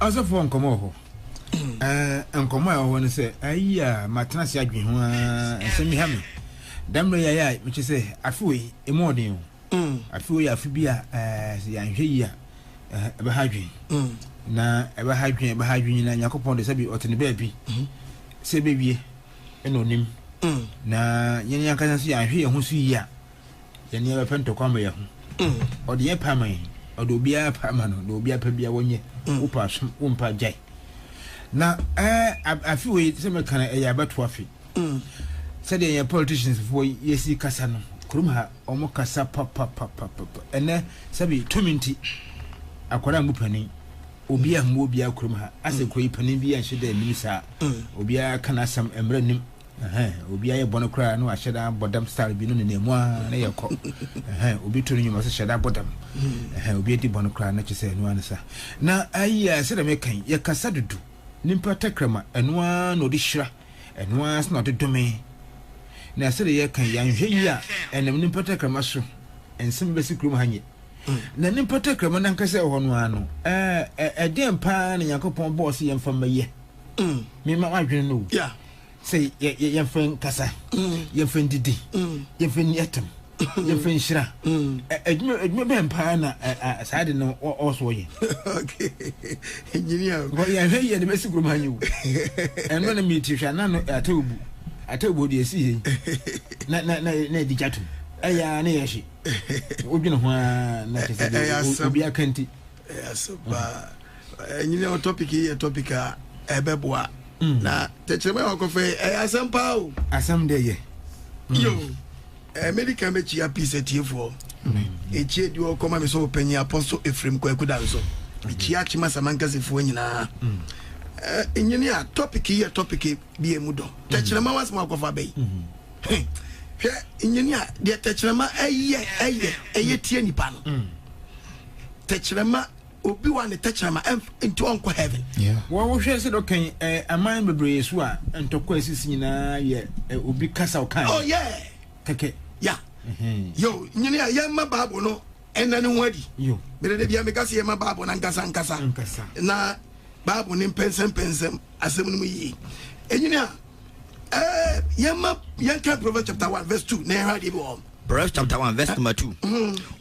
Ɔsɔfoɔ, nkɔmmɔ wɔ hɔ. Nkɔmmɔ a ɛwɔ hɔ no sɛ ayi a matena ase adwene ho ara, nsɛm bi ha me. Da mmerɛ yi ayɛ a mekyɛ sɛ afe wei ɛmu ɔden o. Afe wei yɛ afe bi a sɛ yɛanhwɛ yie a ɛbɛha adwene. Na ɛbɛha adwene, ɛbɛha adwene nyinaa Nyankopɔn de sɛbi ɔte ne baabi sɛ ɛbɛwie ɛna ɔnim. Na yɛn ankasa nso yɛanhwɛ yɛn ho so yie a, yɛn yɛbɛpɛ ntɔkwa ama yɛn ho. Ɔde yɛn pɛ ama yɛn, ɔde obiara pɛ ama no, na obiara pɛ biara wɔnyɛ. Wopɛ asom, wompɛ agyae. Na afe wei sɛ mɛka no ɛyɛ abɛto afe. Sɛdeɛ yɛn politicians foɔ yɛsi kasa no, kurom ha wɔn kasa papapapapa. Ɛnɛ sɛbi tumi nti, akwadaa mu panin, obiara mmu obiara kurom ha. Asɛ kuro yi panin bi anhyɛ dɛ anim saa. Obiara ka n'asɛm mmerɛ nim. Obiara yɛ bɔne koraa na wahyɛ da abɔ dam style bi no nenam mu ara na yɛkɔ. Obi to no nnwom ɔsɛ hyɛ da bɔ dam. Obi adi bɔne koraa na kyerɛ sɛ ɛno ara ne sa. Na ayi a sɛdeɛ meka yi, yɛkasa dodo. Nipa tɛkrɛma ɛno ara na ɔde hyira, ɛno ara nso na ɔde dome. Na sɛdeɛ yɛka yi, yɛanhwɛ yie a ɛnam nipa tɛkrɛma so nsɛm bɛsi kurom ha nyɛ. Na nipa tɛkrɛma no ankasa ɛwɔ hɔ no ara no, ɛdeɛn paa na Nyankopɔn bɔɔ sɛ yɛmfa mmɛyɛ? Mema w'adwene no o. Sɛ yɛmfa nkasa, yɛmfa ndidi, yɛmfa nni atam, yɛmfa nhyira. Adwuma adwuma bɛn paa na saa de no ɔwɔ so ɔyɛ? Engineer. Yɛhwɛ yɛ de bɛsi kurom ha yi o. Ɛno na mi ti hwɛ ana no atawubu. Atawubu deɛ esi yɛ na na na na ɛdi gya tom. Ɛyɛ a na yɛhye. Wodwene ho ara na kyerɛ sɛ obi aka nti. Ɛyɛ asɛm paa. Ɛnyina topic yi yɛ topic a ɛbɛboa. Na tɛkyerɛma yɛ wakɔfɛ ɛyɛ asɛm paa o. Asɛm dɛ yɛ. Yo, mɛdi kan bɛkyia peace atiefoɔ. Ɛkyia di hɔ kɔma me sɛ ɔpanyin Apostle Ephraim Kwaku Danso. Ɛkyia Akyema Samankasefoɔ nyinaa. Ɛnyini a topic yi yɛ topic bi emu dɔ. Tɛkyerɛma wasɛm akɔfa bɛyi. Hwɛ nyini a deɛ tɛkyerɛma ɛyɛ ɛyɛ ɛyɛ tie nipa no. Tɛkyerɛma obi wa ne tɛkyerɛma nti ɔnkɔ heaven. Wɔn wohwɛ sɛ dɔkɛn ɛ aman bebree so a ntɔkwa esisi nyinaa yɛ obi kasa ɔkan. Oh yeah. Kɛkɛ. Ya. Yo nyini a yɛn ma Bible no ɛna ne ho adi. Yo. Mede de bia meka sɛ yɛn ma Bible no ankasa ankasa. Ankasa. Na Bible ne mpɛnsɛmpɛnsɛm asɛm no mu yie. Enyini a ɛɛ yɛn ma yɛn kan Proverbs chapter 1 verse 2 na yɛn hwɛ adeɛ bi wɔ hɔ. Proverbs chapter 1 verse number 2.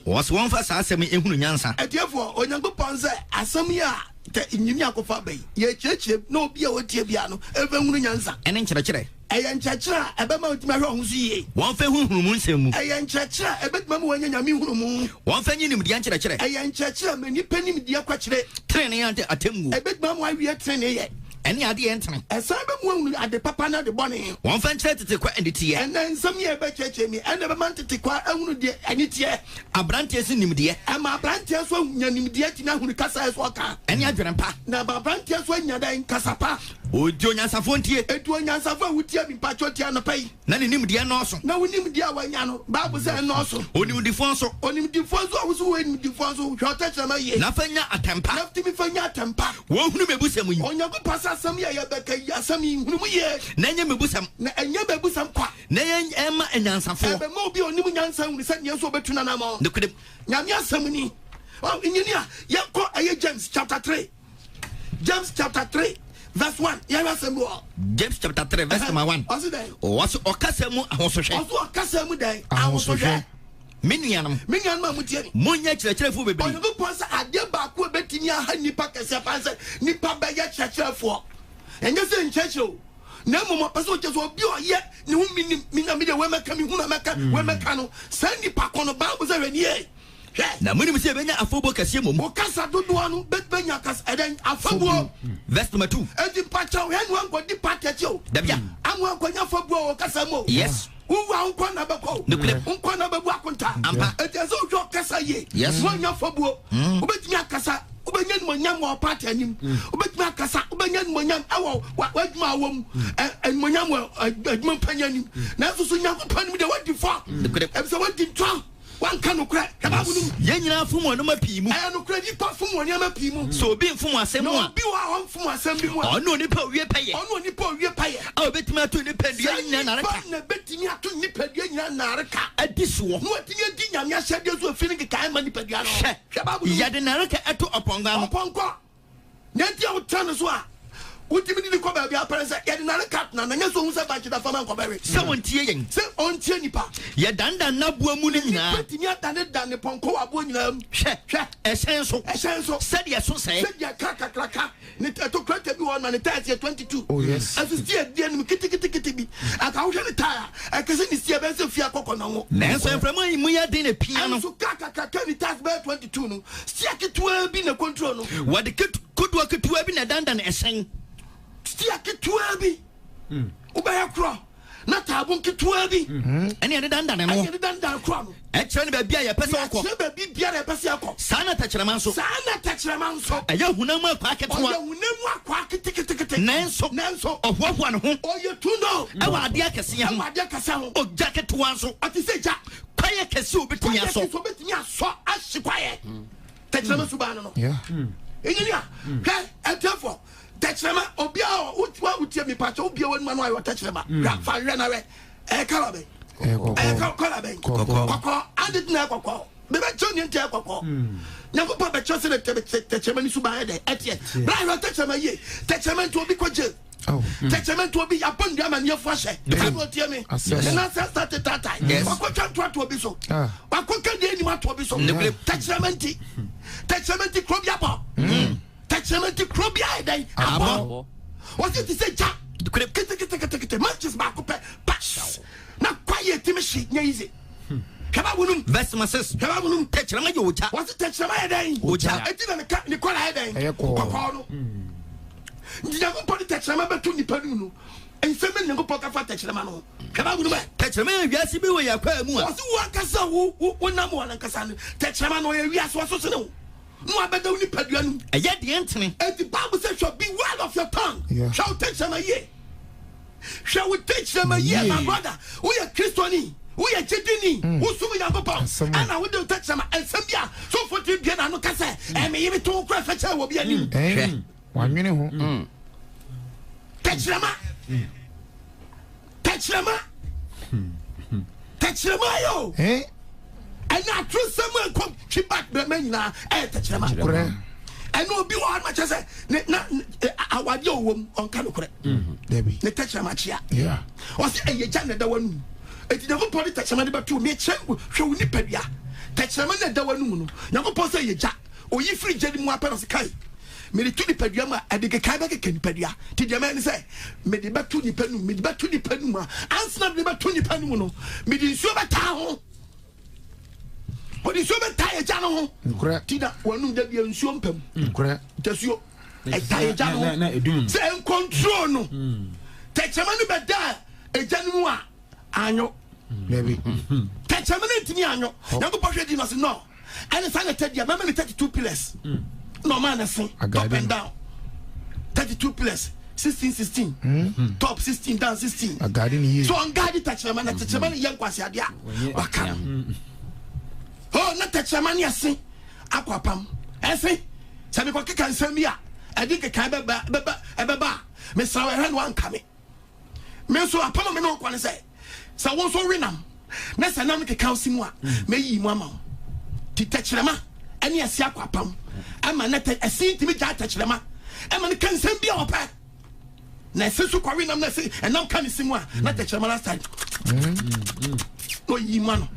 Wɔsɛ wɔmfa saa asɛm yi ehunu nyansa. Atiefoɔ, Onyankopɔn sɛ asɛm yi a tɛ nyini akɔfa ba yi, yɛkyerɛkyerɛ na obi a ɔtie bia no ɛbɛhunu nyansa. Ɛne nkyerɛkyerɛ. Ɛyɛ nkyerɛkyerɛ a ɛbɛma wotumi ahwɛ ɔho so yie. Wɔmfa ehu nhunumu nsɛm mu. Ɛyɛ nkyerɛkyerɛ a ɛbɛtumi ama wɔanya Nyame nhunumu. Wɔmfa nyi nimdeɛ nkyerɛkyerɛ. Ɛyɛ nkyerɛkyerɛ a ma nnipa nimdeɛ kɔkyerɛ. Tenenee ante atemmuo. Ɛbɛtumi ama wɔawie tenenee yɛ. Ɛne adeɛ ntene. Ɛsan bɛmu ahunu ade papa ne ade bɔne. Wɔmfa nkyerɛ tete kwa aniteɛ. Ɛnɛ nsɛm yi a ɛbɛkyerɛkyerɛ mi ɛna ɛbɛma ntete kwa ahunu deɛ ani teɛ. Aberanteɛ si nimdeɛ. Ɛma aberanteɛ nso anya nimdeɛ tumi ahunu kasa ɛso ɔka. Ɛne adwene pa. Na ɛma aberanteɛ nso anya dɛn kasa pa. Ɔdi onyansafoɔ ntie. Ɛdi onyansafoɔ a wotie mi mpakyɛ tie anɔpa yi. Na ne nimdeɛ nnɔɔso. Na wo nimdeɛ a wanya no, Bible sɛ ɛnnɔɔso. Onimdifoɔ nso. Onimdifoɔ nso a woso wɔ nimdifoɔ nso, hwɛ ɔtɛkyerɛma yie. Na fa nya atɛmpa. Na tumi fa nya atɛmpa. Wɔnhunu mmebusɛm yi. Onyankopɔn sɛ asɛm yi a yɛbɛka yi, asɛm yi, nhunu mu yie. Na ɛnyɛ mmebusɛm. Na ɛnyɛ mmebusɛm kwa. Na ɛyɛ ɛmma anyansafoɔ. Ɛbɛma obi a ɔnim nyansa hunu sɛ nea nso ɔbɛtu n'anammɔn. Nokorɛm. Nyame asɛm ni. Nyini a yɛnkɔ ɛyɛ James chapter 3. James chapter 3 verse 1. Yɛhwɛ asɛm bi wɔ hɔ. James chapter 3 verse number 1. Ɔse dɛn? Ɔse ɔkasa mu ahosohwɛ. Ɔse ɔkasa mu dɛn? Ahosohwɛ. Me nuanom. Me nuanom a motie me. Monyɛ kyerɛkyerɛfoɔ bebree. Onyankopɔn sɛ adeɛ baako a ɛbɛtumi aha nnipa kɛseɛ paa sɛ nnipa bɛyɛ kyerɛkyerɛfoɔ. Ɛnyɛ sɛ nkyerɛkyerɛ o. Na mmom ɔpɛ sɛ ɔkyerɛ sɛ obi a ɔyɛ ne ho menim, menya me deɛ wei mɛka, mehunu a mɛka, wei mɛka no. Saa nnipa ko no, Bible sɛ hwɛ nie. Hwɛ! Na monim sɛ yɛbɛnya afɔbuo kɛseɛ mmom. Wo kasa dodoɔ no bɛtumi anya kasa ɛdɛn? Afɔbuo. Verse number 2. Enti mpakyɛw, hwɛ ne wankɔdi party akyi o. Dabi a. Ama wankɔnya afɔbuo wɔ wo kasa mu o. Yes. Wowu a, wo nkwa nna bɛkɔ o. Nokorɛ. Wo nkwa nna bɛbu akonta. Ampa. Enti ɛsɛ sɛ wohwɛ ɔkasa yie. Yes. Na woannya afɔbuo. Wobɛtumi akasa, wobɛnya animuonyam wɔ wo party anim. Wobɛtumi akasa, wobɛnya animuonyam wɔ w'adwuma a wowɔ mu. Animuonyam wɔ adwuma mpanyin anim. Nanso so Nyankopɔn anim deɛ woadi fɔ. Nokorɛ. Efisɛ woadi ntɔ. Wanka nokorɛ. Hwɛ Bible no mu. Yɛn nyinaa fom wɔ nneɛma pii mu. Ɛyɛ nokorɛ, nnipa fom wɔ nneɛma pii mu. Sɛ obi mfom asɛm mu a. Na obi wɔ hɔ a ɔmfom asɛm bi mu a. Ɔne onipa a owie pɛyɛ. Ɔne onipa a owie pɛyɛ. A obetumi ato nipadua nyinaa nnareka. Saa nipa na ebetumi ato nipadua nyinaa nnareka. Adi soɔ. Na watumi adi Nyame ahyɛdeɛ so afiri ne nkekaeɛ ma nipadua no. Hwɛ, Hwɛ Bible no mu. Yɛde nnareka to ɔpɔnkɔ ano. Ɔpɔnkɔ. Nea nti a wotena ne so a wotumi de no kɔ baabi a wopɛ ne sɛ yɛde nane ka tena no, ɛnyɛ sɛ ohu sɛ bankye da fam a nkɔbɛwe. Sɛ ɔntie yɛn. Sɛ ɔntie nnipa. Yɛdandan n'aboa mu no nyinaa. Nnipa tumi adanedane pɔnkɔ wɔ aboa nyinaa mu. Hwɛ! Hwɛ! Ɛhyɛn nso. Ɛhyɛn nso. Sɛdeɛ ɛso sɛɛ. Sɛdeɛ kaa kakraka. Ne ɛto krata bi wɔ hɔ na ne tyres yɛ 22. Oh yes. Ɛso steer di anim keteketekete bi. Anka wohwɛ ne tyre a, ɛkɛ sɛ ne steer bɛyɛ sɛ fie akɔkɔ na ngo. Nanso mframa yi mu yɛ den na epia no. Ɛnso kaa kakraka ne tyres bɛyɛ 22 no, steer ketewaa bi na control no. Wɔde kodoɔ ketewaa bi na ɛdandan ɛhyɛn. Steer ketewaa bi. Wobɛyɛ korɔ. Na taabo nketewa bi. Ɛne yɛde dandane no. Ɛne yɛde dandane korɔ no. Ɛkyerɛ no baabi a yɛpɛ sɛ ɔkɔ. Ɛkyerɛ baabi biara yɛpɛ sɛ yɛkɔ. Saa na tɛkyerɛma nso. Saa na tɛkyerɛma nso. Ɛyɛ honam mu akwaa ketewa. Ɔyɛ honam mu akwaa ketekete. Nanso. Nanso. Ɔhoahoa ne ho. Ɔyɛ tundoo. Ɛwɔ adeɛ akɛseɛ ho. Ɛwɔ adeɛ akɛseɛ ho. Ogya ketewa nso. Ɔte sɛ gya. Kwaeɛ kɛseɛ obetumi asɔ. Kwaeɛ kɛseɛ obetumi asɔ ahye kwaeɛ. Tɛkyerɛma suban no no. Engineer, hwɛ ɛtiɛfoɔ. Tɛkyerɛma, obiara a wo wo tie mi pakyɛ wo bie w'anum ano ayɛ ɔtɛkyerɛma. Mm. Hwɛ fa hwɛ na hwɛ. Ɛyɛ kala bɛn? Ɛyɛ kala bɛn? Kɔkɔɔ. Ade tena ɛyɛ kɔkɔɔ. Bɛbɛkyerɛ nea nti ɛyɛ kɔkɔɔ. Mm. Nyankopɔn bɛkyerɛ sɛ tɛkyerɛma ne suban yɛ dɛ ɛteɛ. Bra hwɛ tɛkyerɛma yie. Tɛkyerɛma nti obi kɔ jail. Oh. Mm. Tɛkyerɛma nti obi abɔ nnua ma nneɛfo ahyɛ. Ɛna otie mi. Ne nan sɛ start tatae. Wakɔtwa nto ato obi so. Ah. Wakɔka deɛ anim ato obi so. Tɛkyerɛma nti. Tɛkyerɛma nti kuro bi abɔ. Mm. Tɛkyerɛma nti kuro bi ayɛ dɛn? Abɔ. Wɔsi te sɛ gya. Keteketekete matches baako pɛ pas na kwaye timi hye nyɛ easy. Hwɛ Bible no mu. Verse number 6. Hwɛ Bible no mu. Tɛkyerɛma yɛ ogya. Wɔsi tɛkyerɛma yɛ dɛn? Ogya. Eti na ne ka ne kɔla yɛ dɛn? Ɛyɛ kɔɔ. Kɔkɔɔ no. Nti Nyankopɔn de tɛkyerɛma bɛto nipa no mu no, nsɛm bɛ Nyankopɔn ka fa tɛkyerɛma no ho. Hwɛ Bible no mu ɛ. Tɛkyerɛma yɛ wiase bi wɔ yɛn akwaa mu a. Wɔsi wo ankasa wo wo wonam wɔn ankasa no tɛkyerɛma no ɔyɛ wiase wɔso sene wo. Na wabɛda wo nipadua no mu. Ɛyɛ deɛ ntene. Enti Bible sɛ hwɛ beware of your tongue. Hwɛ wo tɛkyerɛma yie. Hwɛ wo tɛkyerɛma yie my brother. Woyɛ Kristoni, woyɛ gyidini, mm. wosom Nyankopɔn. Ɛna wode wo tɛkyerɛma nsɛm bi a sɔfo tiri bie n'ano ka sɛ ɛmɛ yere to kura fɛ kyɛ wɔ bi anim. Mm. Hwɛ. Wanwene ho. Mm. Tɛkyerɛma. Tɛkyerɛma. Tɛkyerɛma yɛ o. Ɛna atorosɛm a ɛkɔ twi back bɛrima nyinaa ɛyɛ tɛkyerɛma. Ɛna obi wɔ hɔ no kyerɛ sɛ ne na awadeɛ ɔwɔ mu ɔnka nokorɛ. Dabi. Ne tɛkyerɛma kyea. Ɔsɛ ɛyɛ gya na ɛda w'anum. Eti Nyankopɔn de tɛkyerɛma de bɛto mekyerɛ hwɛ wo nipadua. Tɛkyerɛma na ɛda w'anum no. Nyankopɔn sɛ ɛyɛ gya. Oyi firi gya no mu apɛ na ɔsɛ kai. Mede to nipadua mu a, ɛde nkekae bɛkeka nipadua. Nti deɛ mɛyɛ ne sɛ, mede bɛto nipa no mu, mede bɛto nipa no mu a, ansa na mede bɛto nipa no mu no, mede nsuo bɛtaa ho. Ɔde nsuo bɛtaa agya no ho. Nti na wɔnum da bia nsuo mpam. Ntasuo ɛtaa agya no ho. Sɛ nkontrol no, tɛkyɛma no bɛda agya no mu a, anyo. Tɛkyɛma no ntumi anyo. Nyankopɔn hwɛ di no ɔse no. Ɛne saa na ɛtɛ deɛ mɛma no 32 pillars na ɔmaa no se top and down 32 pillars 16 16 mm. top 16 down 16 so ɔngaade tɛkyerɛma na tɛkyerɛma no yɛ nkwasi adeɛ a waka no oh na tɛkyerɛma no ɛse akɔ apam ɛse sɛ mekɔ keka nsɛm bi a ɛde keka ɛbɛba ɛbɛba ɛbɛba a mesra wɔ ɛhwɛ no anka me Me nso, apam a me ne wo kɔ ne sɛ, sɛ wo nso we nam, na sɛ nam no keka wo se mu a, mɛyiyi mu ama wo. Nti tɛkyerɛma ne ɛse akɔ apam, ɛma na ɛse ntumi gyaa tɛkyerɛma, ɛma no ka nsɛm bi a ɔpɛ. Na ɛse nso kɔwe nam na ɛse ɛnam ka ne se mu a, na tɛkyerɛma no asa na ɔyiyi mu ano.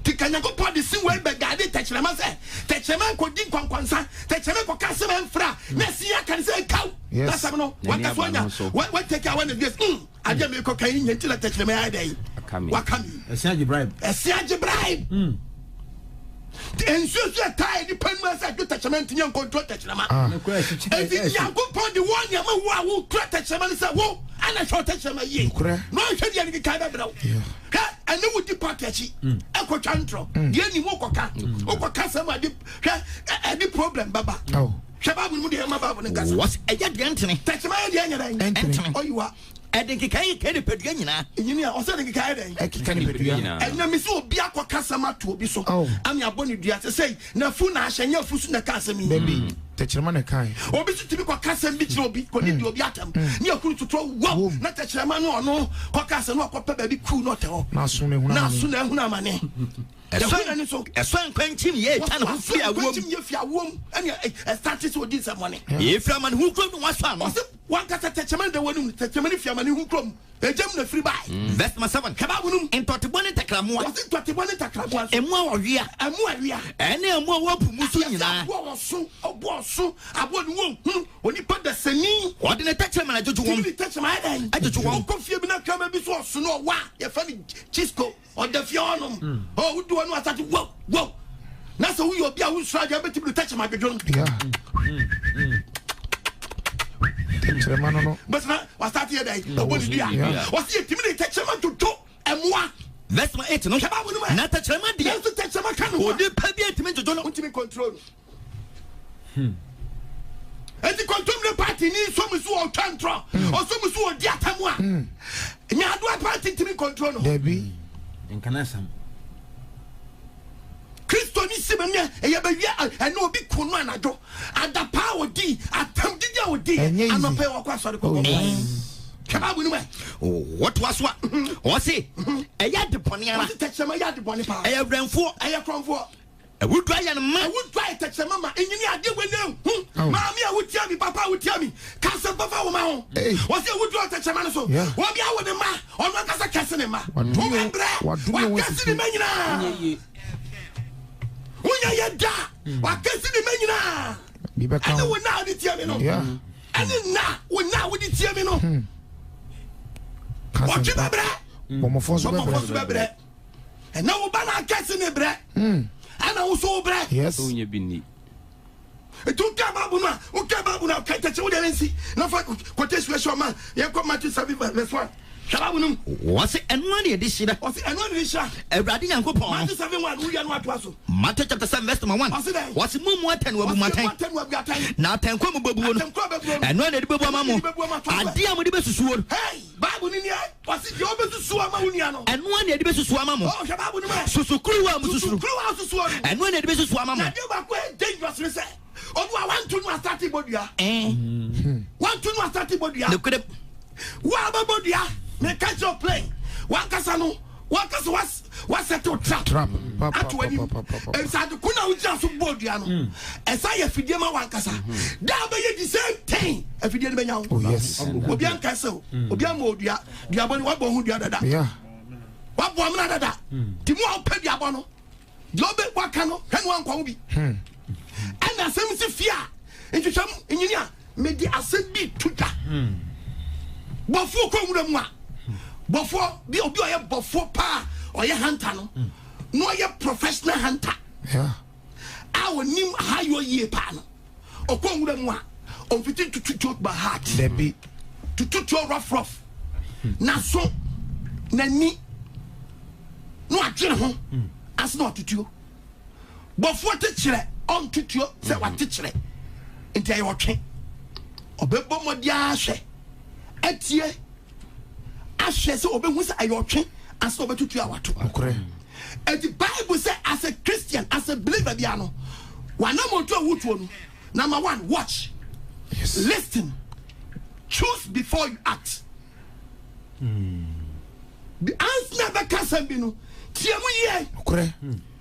Nti ka Nyankopɔn de si wei bɛgaade tɛkyerɛma sɛ tɛkyerɛma nkɔdi nkwankwansa, tɛkyerɛma nkɔka asɛm ɛmfra, na ɛse aka ne sɛ ɛnkaw. Yes. N'asɛm no, wanka so anya. Wa take away ne this. Mm. Adeɛ mi kɔ kan yi nyɛ nti na tɛkyerɛma ayɛ dɛ yi. Waka mi. Ɛsi agye bribe. Ɛsi agye bribe. Mm. Nsuo so ɛtaa nipa nu ɛsɛ adwo tɛkyerɛma ntumi nkontrol tɛkyerɛma. Ah. Eti Nyankopɔn de wɔn nneɛma wo a wo kura tɛkyerɛma no sɛ wo ana hwɛ tɛkyerɛma yie. Na ɔhwɛ deɛ ne keka bɛbrɛ wo. Hwɛ ɛne wo di party akyi. Ɛkɔtwa ntorɔ. Deɛ nim wokɔka. Wokɔka sɛm a hwɛ ɛde problem bɛba. Oh. Hwɛ Bible mu deɛ ɛma Bible no nkasa. Wɔs ɛyɛ deɛ ntene. Tɛkyerɛma yɛ deɛ ɛnyɛ dɛn. Ɛntene. Ɔyiwa. Ɛde nkekaeɛ keka nipadua nyinaa. Nyini a ɔsɛ de nkekaeɛ dɛn? Ɛkeka nipadua. Nyinaa. Ɛnna mi sɛ obi akɔka asɛm ato obi so Oh. ame abɔ ne dua sɛ sɛi na afu na ahyɛ nyɛ afu so na ɛka asɛm yi. Dabi. Tɛkyerɛma na ɛkae. Obi so tumi kɔka asɛm bi kyerɛ obi kɔdi di obi atam ne akuru totɔ wom Wom. na tɛkyerɛma no ɔno kɔka asɛm no akɔpɛ baabi kuu na ɔtɛ hɔ Na aso na ehunu na amane. aso na ehunu amane. Yɛhu n'ani so. Ɛsɔ nkwa nkyim yɛ ɛtwa ne ho firi awoom. Wɔso yɛ firi awoom ɛne ɛstate sɛ ɔdi nsɛmmɔne. Ɛfiri amane ho kurom na wɔasɔ ano. Ɔse wankasa tɛkyerɛma no da w'anum, tɛkyerɛma no firi amane ho kurom, egyam na firi bae. Verse number 7. Hwɛ Bible no mu. Ntɔtebɔ ne ntakramoa. Ɔse ntɔtebɔ ne ntakramoa nso. Mmoa a wɔwea. Mmoa a ɛwea. Ɛne mmoa a wɔwɔ po mu so Yɛse nyinaa. aboa a ɔso, ɔboa ɔso, aboa ne wɔnhunu, onipa dasani. Ɔde ne tɛkyerɛma na ɛdwodwo wɔn. Tumi de tɛkyerɛma ayɛ dɛn? Ɛdwodwo wɔn. Wokɔ fie bi na kraman bi so ɔso na ɔwa a, yɛfrɛ no Chisco. Ɔda fie hɔ nom. Ɔ wodi hɔ no asate wow wow. Na sɛ woyɛ obi a wonsuro adeɛ wobɛtumi de tɛkyerɛma adwodwo no. Yeah. Tɛkyerɛma no no. Bɛsɛ wasate yɛ dɛn? Ɔbɔ ne dua. Ɔse yɛtumi de tɛkyerɛma dwodwo mmoa. Verse number 8 no. Hwɛ Bible no mu ɛ. Na tɛkyerɛma deɛ. Nanso tɛkyerɛma ka ne ho a. Onipa bi ntumi ndwodwo no. Wontumi control no. Enti kontomire party ni nso mu so ɔtwa ntorɔ, ɔso mu so ɔdi atam a, nyaadoa party ntumi control no. Dabi. Nkana asɛm. Kristo ni si mɛ ɛyɛ bɛwia ɛne obi kun no anadwo adapaa a ɔdi atam didi a ɔdi Ɛnyɛ easy. anɔpɛ ɔkɔ asɔre Oh, kɔkɔ. yes. Hwɛ Bible no mu ɛ. Wɔtoa so a, ɔse ɛyɛ ade bɔne ara. Ɔse tɛkyerɛma yɛ ade bɔne paa. Ɛyɛ werɛmfoɔ. Ɛyɛ korɔmfoɔ. Awuduro ayɛ no ma. Awuduro ayɛ tɛkyerɛma ma. Enyini adeɛ wɔ ne hu. Oh. Maame a wotia mi, papa a wotia mi, ka asɛm papa wɔ ma ho. Hey. Wɔsi awuduro ayɛ tɛkyerɛma no so. Yeah. Obi awo ne ma, ɔno ankasa kɛse ne ma. Wadome Wo bɛbrɛ, wadome wɔn wakɛse ne ma nyinaa. Wonya yɛ da, wakɛse ne ma nyinaa. Bi bɛka Ɛne ho. wo na a wode tia mi no. Yeah. Ɛne na wo na a wode tia mi no. Ka Ɔtwe asɛm pa. bɛbrɛ. Bɔmmɔfoɔ nso Bɔmmɔfoɔ nso bɛbrɛ. bɛbrɛ. Ɛnɛ wo ba na akɛse ne brɛ. Ɛna wo so wo brɛ. Yes. Wonyɛ bi nni. Nti woka Bible no a, woka Bible no a, ka tɛkyɛ wo deɛ no nsi. Na fa quotation hyɛ ɔma. Yɛnkɔ Matthew 7 verse 1. Hwɛ Bible no mu. Wɔse ɛno ara na yɛde hyira. Ɔse ɛno ara na yɛde hyira. Awurade Nyankopɔn no. Matthew 7 1, wowia no atoa so. Matthew chapter 7 verse number 1. Ɔse dɛn? Wɔse mo mu atɛn wɔabu mo Ɔse atɛn. yɛbu atɛn wɔabu atɛn. Na atɛnkɔ mu bɛbuo no. Atɛnkɔ bɛbuo no. Ɛno ara na yɛde bɛbu ama mo. Ɛno na yɛde bɛbu ama to so. Adeɛ a mode bɛsusuo no. Hey! Bible no nie. Ɔse deɛ wobɛsusuo ama wo nua no. Ɛno ara na yɛde bɛsusuo ama mo. Oh, hwɛ Bible no mu ɛ. Susukuruwa a mosusuru. Susukuruwa a wosusuo no. Ɛno ara na yɛde bɛsusuo ama mo. Na adeɛ baako a ɛyɛ dangerous ne sɛ, obi a wanto no asate bɔ dua. Wanto no asate bɔ dua. Nokorɛ. Wo a wobɛbɔ dua, meka kyerɛ wo plain, wankasa no, wankasa was wasɛtew trap. Trap. Pa, pa, Ato pa, w'anim. pa, pa, pa, pa. Ɛsɛ ade ko na wogyina so bɔɔ dua no. Ɛsa yɛ afidie ma wankasa. Da a wobɛyɛ the same thing, afidie no bɛnya wo. Oh, yes. Obi anka sɛ o, obi ama odua, duabɔ no wabɔ ho dua dada. Yeah. Wabɔ amena dada. Nti mu a wopɛ duabɔ no, deɛ ɔbɛ waka no, hwɛ no wankɔ ho bi. Ɛna asɛm si fie a, nhwehwɛm nyini a, mede asɛm bi to dwa. Bɔfoɔ kɔ nwura mu a, bɔfoɔ bi obi a ɔyɛ bɔfoɔ paa, ɔyɛ hunter no, na ɔyɛ professional hunter Yeah. a ɔnim ahayɔ yie paa no, ɔkɔ nwura mu a, ɔmfiti ntutu tuo by heart. Dabi. Tutu tuo rough rough. N'aso, n'ani, na wadwene ho ase na watutuo. Bɔfoɔ te kyerɛ, ɔntutuo sɛ wate kyerɛ. Nti ɛyɛ ɔtwe. Ɔbɛbɔ mmɔden ahwɛ, atie, ahwɛ sɛ ɔbɛhu sɛ ɛyɛ ɔtwe ase na ɔbɛtutuo a wato. Nokorɛ. Enti Bible sɛ as a Christian, as a believer bia no, w'anammɔntu a wotuo no, number one, watch, Yes. listen, choose before you act. Bi ansa na bɛka asɛm bi no, tie mu yie, Nokorɛ.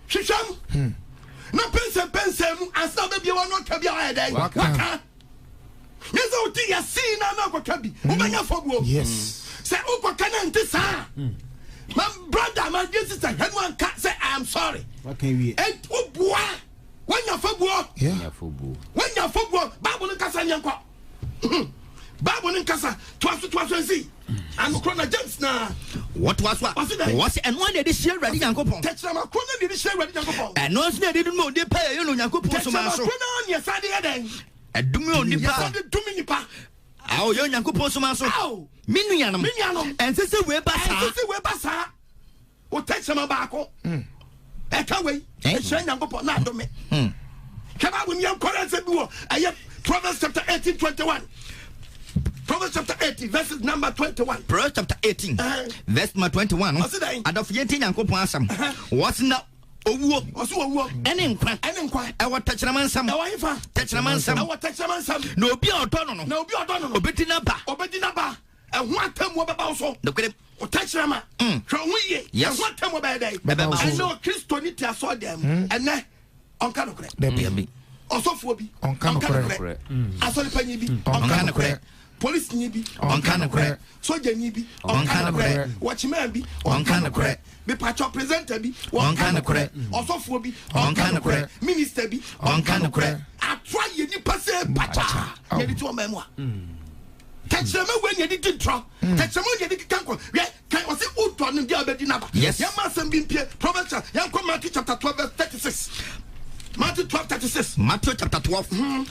hwehwɛ mu, na pɛnsɛmpɛnsɛn mu ansa na wobɛbie w'ano aka bi a wayɛ dɛn? Waka. Waka. Nyɛ sɛ wote yɛsee na na akɔka bi, wobɛnya fɔbuo. Yes. Sɛ wokɔka na nte saa, my brother, my dear sister, hwɛ no anka sɛ I am sorry. Waka wie. Ent woboa, woanya fɔbuo. Yeah. Woanya fɔbuo. Bible no nkasa nyɛ nkɔ. Bible no nkasa toa so toa so nsi. Anokorɔ na James na. Wɔtoa so a, Ɔse dɛn? wɔse ɛno ara na yɛde hyia Awurade Nyankopɔn. Tɛkyerɛma korɔ no na yɛde hyia Awurade Nyankopɔn. Ɛno nso na yɛde dome onipa a ɛyɛ no Onyankopɔn somaa Tɛkyerɛma so. korɔ no na yɛsan de yɛ dɛn? Ɛdome onipa Yɛsan de dome nipa. a ɔyɛ Onyankopɔn somaa so. Ao! Me nuanom, Me nuanom. ɛnsɛ sɛ wei ba saa. Ɛnsɛ sɛ wei ba saa. Wo tɛkyerɛma baako. Ɛka wei. Ɛhyira Nyankopɔn na adome. Hwɛ Bible no yɛnkɔrɛ nsɛm bi wɔ ɛyɛ Proverbs chapter 18 21. Proverbs Proverbs chapter 18 verses number 21. Proverbs chapter 18 verse number 21 no. Ɔse dɛn? Adɔfo yɛntie Nyankopɔn asɛm. Wɔse na owuo. Ɔse owuo. Ɛne nkwa. Ɛne nkwa. Ɛwɔ tɛkyerɛma nsam. Ɛwɔ hefa? Tɛkyerɛma nsam. Ɛwɔ tɛkyerɛma nsam. Na obi a ɔdɔ no no. Na obi a ɔdɔ no no. Obedi n'aba. Obedi n'aba. Ɛho atemmuo bɛba wo so. Nokorɛm. Wo tɛkyerɛma. Hwɛ wo ho yie. Yes. Ɛho atemmuo bɛyɛ dɛn? Bɛba wo so. Ɛnɛ Okristoni te asɔɔdan mu. Ɛnɛ ɔnka nokorɛ. Dabi. Ɔsɔfoɔ bi. Ɔnka nokorɛ. Asɔrepanyin bi. Ɔnka nokorɛ. Polisini bi. Ɔnka nokorɛ. Sogyani bi. Ɔnka nokorɛ. Watchman bi. Ɔnka nokorɛ. Mepakyɛw presenter bi. Ɔnka nokorɛ. Ɔsɔfoɔ bi. Ɔnka nokorɛ. Minister bi. Ɔnka nokorɛ. Atorɔ ayɛ nipa sɛ pakyaa. Yɛde ti ɔman mu a. Tɛkyerɛma wei na yɛde di ntorɔ. Tɛkyerɛma wei na yɛde keka nkɔ. Hwɛ, kan ɔse wodɔ no deɛ ɔbɛdi n'aba. Yes. Yɛmma asɛm bi mpie. Proverbs chapter, yɛnkɔ Matthew chapter 12 verse 36. Matthew 12 36. Matthew chapter 12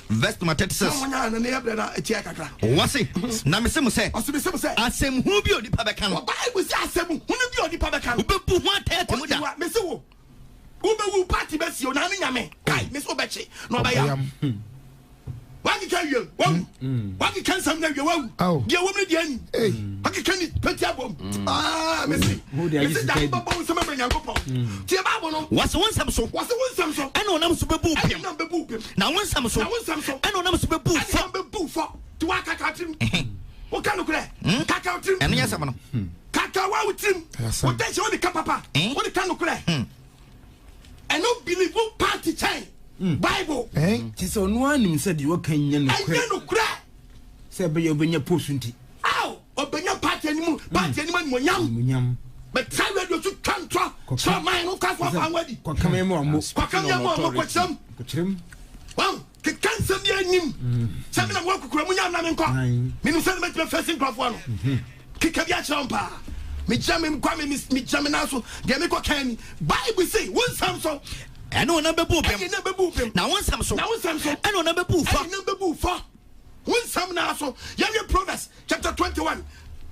verse number 36. Na wɔn nyɛ na ne yɛ brɛ na etia kakra. Wɔse, na mese mo sɛ. Ɔse mese mo sɛ. Asɛm hunu bi a onipa bɛka no. Bible sɛ asɛm hunu bi a onipa bɛka no. Wobɛbu ho atɛn atemmu da. Mese wo, wobɛwu party bɛsi o na ne nyame. Kai, mese wobɛkye na ɔbɛyam. Wakeka wie wawu. Wakeka nsɛm na wie wawu. Deɛ wɔm ne deɛ ani. Wakeka ni pɛti abom. Ah, mese. Mese da bɛbɔ wo nsɛm ama Nyankopɔn. Tie Bible no. Wɔse wo nsɛm so. Wɔse wo nsɛm so. Ɛna ɔnam so bɛbu wo pem. Ɛna ɔnam bɛbu wo pem. Na wo nsɛm so. Na wo nsɛm so. Ɛna ɔnam so bɛbu wo fɔ. Ɛna ɔnam bɛbu wo fɔ. Ti wa kaka tirim. Woka no korɛ. Kaka wo tirim. Ɛno yɛ asɛm no. Kaka wa wo tirim. Wo tɛnhyɛ wo de ka papa. Wo de ka no korɛ. Ɛno believe wo party kyɛn Bible. Kyɛ sɛ ɔno ara nim sɛ deɛ ɔka nyɛ nokorɛ. Ɛnyɛ nokorɛ. Sɛ ɛbɛyɛ ɔbɛnya post nti. Aw ɔbɛnya party anim party anim animonyam. Animonyam. Bɛtra radio so twa ntorɔ kyerɛ ɔman no kɔ so afa ho adi. Kɔka me mu ɔmo. Kɔka me mu ɔmo kɔkyerɛm. Kɔkyerɛm. Wɔn keka nsɛm bi anim. Sɛ mi na mo akukura mu nya na mi nkɔ. Menim sɛ ne mɛtumi afɛsi nkurɔfoɔ no. Keka bi akyerɛ wɔn paa. Megyina me nkwa me megyina me nan so deɛ mekɔ kan ni. Bible se wo nsɛm so. Ɛne ɔnam bɛbu wo pem. Ɛne nam bɛbu wo pem. Na wo nsɛm so. Na wo nsɛm so. Ɛne ɔnam bɛbu wo fɔ. Ɛne nam bɛbu wo fɔ. Wo nsɛm naa so. Yɛnhwɛ Proverbs chapter 21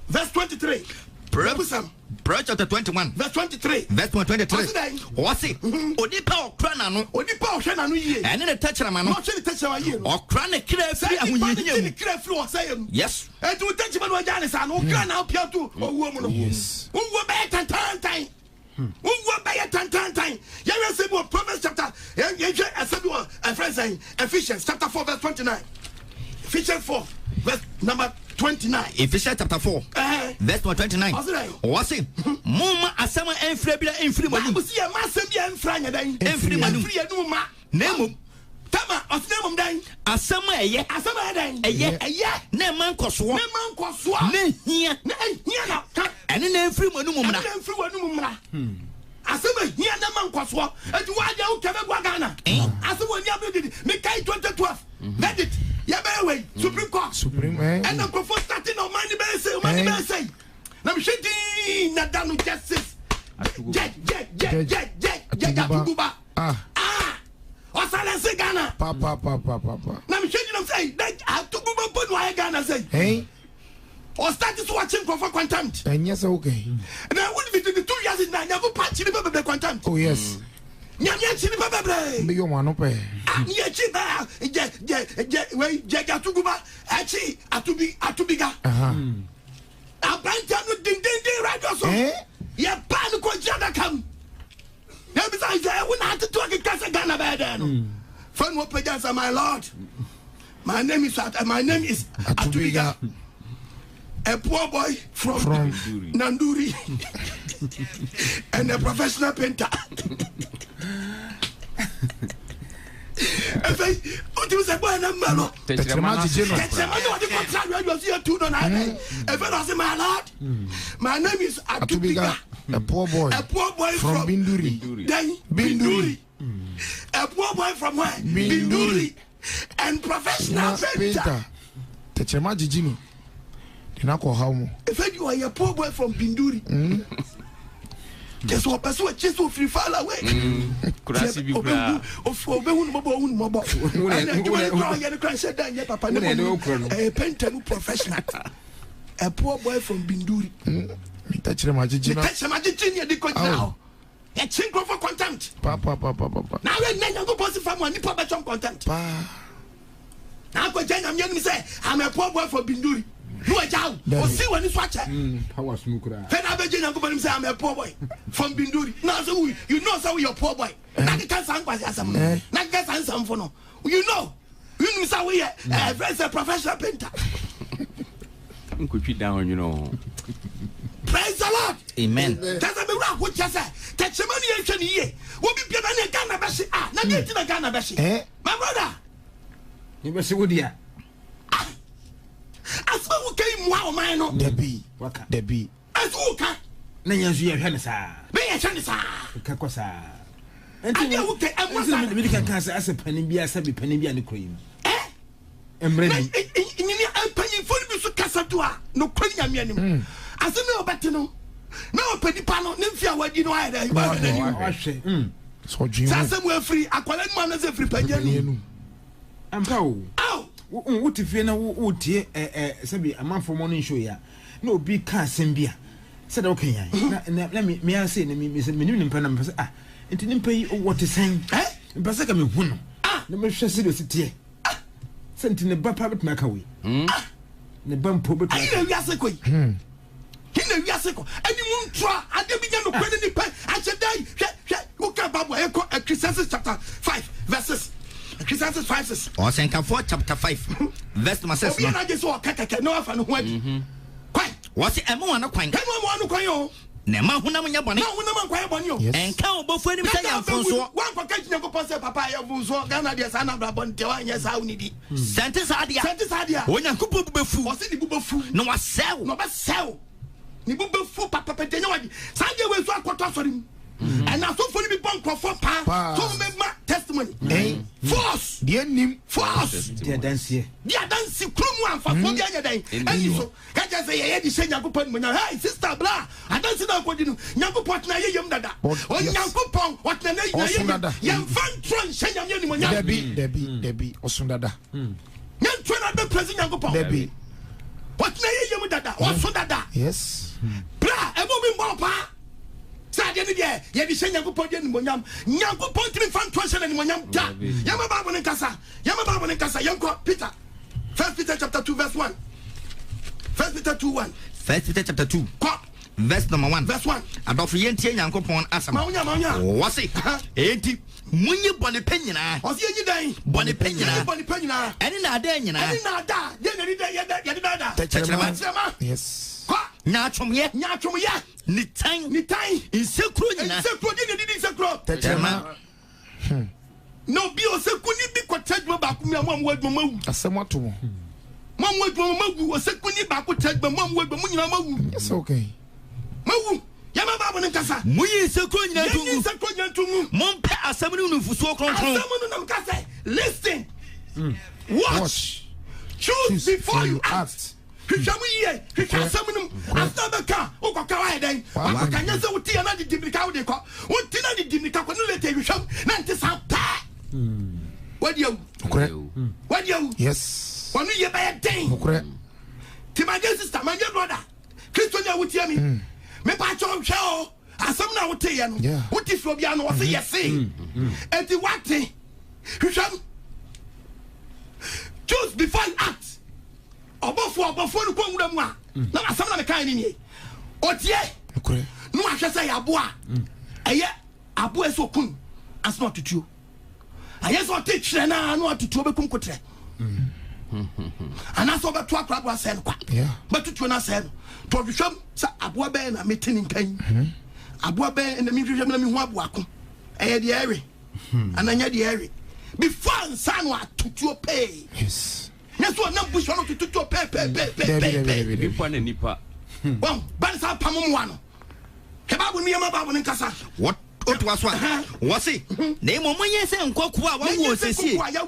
verse 23. Proverbs chapter 21 verse 23. Verse 23. Ɔse dɛn? Ɔse onipa a ɔkora n'ano. Onipa a ɔhwɛ n'ano yie. Ɛne ne tɛkyerɛma no. Na ɔhwɛ ne tɛkyerɛma yie no. Ɔkora ne kra firi Sɛ nipa no ahohiahia gye mu. ne kra firi ɔsɛeɛ mu. Yes. Enti wo tɛkyerɛma no ɔgyaa ne saa no, wo kra na wopia to owuo mu no. Yes. Wo wuo bɛyɛ tantantan. Wo wuo bɛyɛ tantantan. Yɛhwɛ asɛm bi wɔ Proverbs chapter, yɛhwɛ asɛm bi wɔ ɛfrɛ sɛn, Ephesians chapter 4 verse 29. Ephesians 4 verse number 29. Ephesians chapter 4 verse number 29. Ɔse dɛn? Ɔse, momma asɛm a ɛmfra biara mfiri mo anom. Bible se yɛmma asɛm bi a ɛmfra nyɛ dɛn? Ɛmfiri mo anom. Ɛmfiri yɛn anom ma. Na mmom. Tama, ɔse na mmom dɛn? Asɛm a ɛyɛ. Asɛm a ɛyɛ dɛn? Ɛyɛ. Ɛyɛ. Na ɛma nkɔsoɔ. Na ɛma nkɔsoɔ. Na ɛhia. Na ɛhia na ka. Ɛne na ɛmfiri mo anom mmra. Ɛne na ɛmfiri mo anom mmra. Asɛm a ɛhia na ɛma nkɔsoɔ. Enti woadeɛ wo kɛmɛ gua Ghana. Asɛm wɔ ni abere didi. Mekae 2012. Verdict. Yɛbɛyɛ wei. Supreme Court. Supreme. Ɛna nkurɔfoɔ starting na ɔman ni bɛyɛ sɛ ɔman ni bɛyɛ sɛ. Na mehwɛ din na da no justice. Judge judge judge judge judge Atuguba. Ah. Ah. Ɔsilence Ghana. Pa pa pa pa pa pa. Na mehwɛ gyina sɛ dɛ Atuguba mpo na wayɛ Ghana sɛ. Ɛn. Ɔstart so wakye nkurɔfoɔ contempt. Ɛnyɛ sɛ wokɛ. Na wode bi de to wiase nyinaa Nyankopɔn akyi nipa bebree contempt. Oh yes. Nyame akyi nipa bebree. Mbɛyɛ ɔmo ano pɛɛ. Ah ne akyi bɛɛ jɛ jɛ jɛ wei jɛ Atuguba akyi atubi atubiga. Aberanteɛ no dendenden radio so. Yɛ paa no kɔ gyina adaka mu. Na ebisa sɛ ɛwo na atete ɔkeka sɛ Ghana bɛyɛ dɛn no. Fa no ɔpagya sɛ my lord. My name is my name is Atubiga. A poor boy from, from Nanduri and a professional painter. Afei wotumi sɛ bɔɛ no mma no tɛkyerɛma gyegye no tɛkyerɛma ne ɔde kɔtra radio so yɛtu no na ɛdɛn ɛfɛ na ɔse my lord my name is Atubiga a poor boy a poor boy from, from Binduri then Binduri a poor boy from where Binduri, Binduri. And professional painter. Tɛkyerɛma gyegye no de no akɔ ɔhaw mu. Efe di ɔyɛ poor boy from Binduri. Kyɛ sɛ ɔpɛ sɛ ɔkye sɛ ɔfiri far away. Kurasi bi kura. Ɔbɛhu no mɔbɔ ɔhu no mɔbɔ. Ɛna adwuma no kura ɔyɛ no kura nhyɛ da nyɛ papa ne mɔmu. Ɛyɛ painter no professional. A poor boy from Binduri. Tɛkyerɛma gyegye no. Ne tɛkyerɛma gyegye ne yɛde kɔgyina hɔ. Yɛkye nkurɔfoɔ contempt. Pa pa pa pa pa. Na awɛ nnɛ Nyankopɔn si fa mu a nipa bɛtɔm contempt. Paa. Na akɔgya Nyame anim sɛ I'm a poor boy from Binduri. No. wagya wo. Ɔsi w'ani so akyɛ. Fɛ na abɛgye Nyankopɔn nim sɛ I'm a poor boy from Binduri. Na sɛ wo you know sɛ woyɛ poor boy. Na keka saa nkwasi asɛm no. Na keka saa nsɛmfo no. You know. Wonim sɛ woyɛ ɛfrɛ sɛ professional painter. Nkotwi dan ɔnwene ho. Praise the Lord. Amen. Kyɛ sɛ mewura ho kyɛ sɛ tɛkyerɛma ne yɛnhwɛ ne yie. Wobi bia na ne Ghana bɛhye a na deɛ nti na Ghana bɛhye. My brother. Ne bɛhye wo deɛ. Asɛm a woka yi mmoa ɔman no. Dabi. Dabi. Ɛso woka. Na yɛn nso yɛhwɛ ne saa. Na yɛhwɛ ne saa. Woka kɔ saa. Adeɛ a woka ɛmmoa saa. Nti na mede ka sɛ asɛ panin bi asɛ bi panin bi a ne kura yi mu. Mmerɛ ni. Nyini mpanyinfoɔ no bi so kasa do a nokware Nyame anim. Asɛm a wɔbɛte no na wɔpɛ nipa no ne mfe a wadi no ayɛ dɛ wahwɛ n'anim. Wahwɛ. Sɛ asɛm wɔ afiri akwadaa no mu anasɛ afiri panyin anum. Ampa o. Wote fie na wotie sɛbi amanfoɔ mɔ no nhyɛ yi a na obi ka asɛm bi a sɛdeɛ woka yan na na me ase na me menim ne mpa na mepɛ sɛ ah nti ne mpa yi wɔte sɛn mpɛ sɛ ka mehu no na mehwɛ sɛdeɛ ɔsi teɛ sɛ nti ne ba pa bɛtumi aka wei ne ba mpo bɛtumi aka. Ɛyi na wiase kɔ yi yi na wiase kɔ ɛni mu ntura adeɛ bi nyɛ no kura ne nipa ahyɛ da yi hwɛ hwɛ woka Bible a yɛkɔ Ecclesiastes chapter 5 verse 6 Ecclesiastes 5 6. Ɔsɛnkafoɔ chapter 5 verse number 6 no. Obi anagye sɛ ɔka kɛkɛ na wafa ne ho adi. Kwan. Wɔsi ɛma wɔn ano kwan. Ɛma wɔn ano kwan o. Na ɛma honam nyɛ bɔne. Na honam ankwa yɛ bɔne o. Ɛnka ɔbɔfoɔ anim sɛ yɛ mfomsoɔ. Wankɔka nkyerɛ Nyankopɔn sɛ papa yɛ mfomsoɔ. Ghana deɛ saa na abrabɔ nteɛ wanyɛ saa wonidi. Sɛ nte saa deɛ a. Sɛ nte saa deɛ a. Onyankopɔn bo bɛfu. Ɔse ne bo bɛfu. Na wasɛe wo. Na ɔbɛsɛe wo. Ne bo bɛfu papapa nti ɛnyɛ wadi. Saa deɛ wei nso akɔtɔ asɔre mu. Ɛna asɔfoɔ no bi bɔ nkurɔfoɔ paa. So wɔn bɛma testimony. Force. Deɛ nim. Force. Di adanseɛ. Di adanse kuro mu a mfasoɔ bi anyɛ dɛn. Ɛnni so. Ka kyerɛ sɛ yɛyɛ de hyɛ Nyankopɔn animuonyam. Hey sister bra, adanse na akɔdi no. Nyankopɔn tena yɛ yam dada. Onyankopɔn ɔtena na yɛ yam. Yɛmfa ntorɔ nhyɛ Nyame animuonyam. Dabi, dabi, dabi, ɔso dada. Nyɛ ntorɔ na bɛ praise Nyankopɔn. Dabi. Ɔtena yɛ yam dada, ɔso dada. Yes. Bra, ɛbɔ obi mbɔ paa. Sɛ adeɛ no deɛ yɛde hyɛ Nyankopɔn de animuonyam. Nyankopɔn ntumi mfa ntorɔ nhyɛ n'animuonyam da. Yɛma Bible no nkasa. Yɛma Bible no nkasa. Yɛnkɔ Peter. First Peter chapter 2 verse 1. First Peter 2 1. First Peter chapter 2. Kɔ. Verse number 1. Verse 1. Adɔfo yɛntie Nyankopɔn asɛm. Ma wonya ma wonya. Wɔse. Enti munyi bɔne pɛ nyinaa. Ɔse yɛnyi dɛn? Bɔne pɛ nyinaa. Yɛnyi bɔne pɛ nyinaa. Ɛne naadaa nyinaa. Ɛne naadaa. Deɛ na yɛde yɛde daadaa. Tɛkyerɛma. Tɛkyerɛma. Yes. Kɔ. Nyaatwomyɛ. Nyaatwomyɛ. Nitan. Nitan. Nsekuro nyinaa. Nsekuro deɛ na yɛde di nsekuro. Tɛkyerɛma. Na obi a ɔsekuni bi kɔtena adwuma baako mu a, mo a mowɔ adwuma moawu. Asɛm ato mo. Mo a mowɔ adwuma moawu. Ɔsekuni baako tena adwuma, mo a mowɔ adwuma mo nyinaa moawu. Nyɛ sɛ woka yi. Moawu. Yɛma Bible no nkasa. Monyi nsekuro nyinaa nto ngu. Yɛnyi nsekuro nyinaa nto ngu. Mompɛ asɛm no nufusuo kronkron. Asɛm no nam ka sɛ, listen, watch, choose before you act. Hwehwɛ mu yie, hwehwɛ asɛm no mu. Asɛm a bɛka a, wokɔka woayɛ dɛn? Wakɔka nyɛ sɛ wote yɛ na de di mirika wode kɔ. Wote na de di mirika kɔ ne late hwehwɛ mu na nte saa pɛɛ. Wadi awu. Wadi awu. Yes. Wɔn yie bɛyɛ den. Ti my dear sister, my dear brother, Kristo ni a wotie mi. Mepa kyɛw hwɛ o. Asɛm no a wote yɛ no, wote firi obiara no, wɔse yɛse. Enti wate, hwehwɛ mu. Choose before you act. Ɔbɔfoɔ ɔbɔfoɔ no kɔ nwura mu a, na asɛm na mekae no nie. Ɔtie na wahwɛ sɛ ɛyɛ aboa a, ɛyɛ aboa ɛsɛ ɔkum ansa na ɔtotuo. Ɛyɛ sɛ ɔte twerɛ no a na watotuo bɛkum kotrɛ. Anaasɛ ɔbɛto akora aboa asɛe no kwa. Bɛtotuo no asɛe no. Nti ɔhwehwɛ mu sɛ aboa bɛn na mete ne nka yi. Aboa bɛn na mehwehwɛ mu na mehu aboa ko. Ɛyɛ deɛ ɛwe anaa nyɛ deɛ ɛwe. Before ansa na watotuo pee. Yes. Nyɛ sɛ ɔnam bush no tututuo pɛɛpɛɛpɛɛpɛɛ. Nipa na nipa. Wɔn ba ne saa pam mmoa no. Hwɛ Bible no yɛma Bible no nkasa. Wotoa so a, wɔse, na mmom monyɛ sɛ nkɔkoa a wɔawo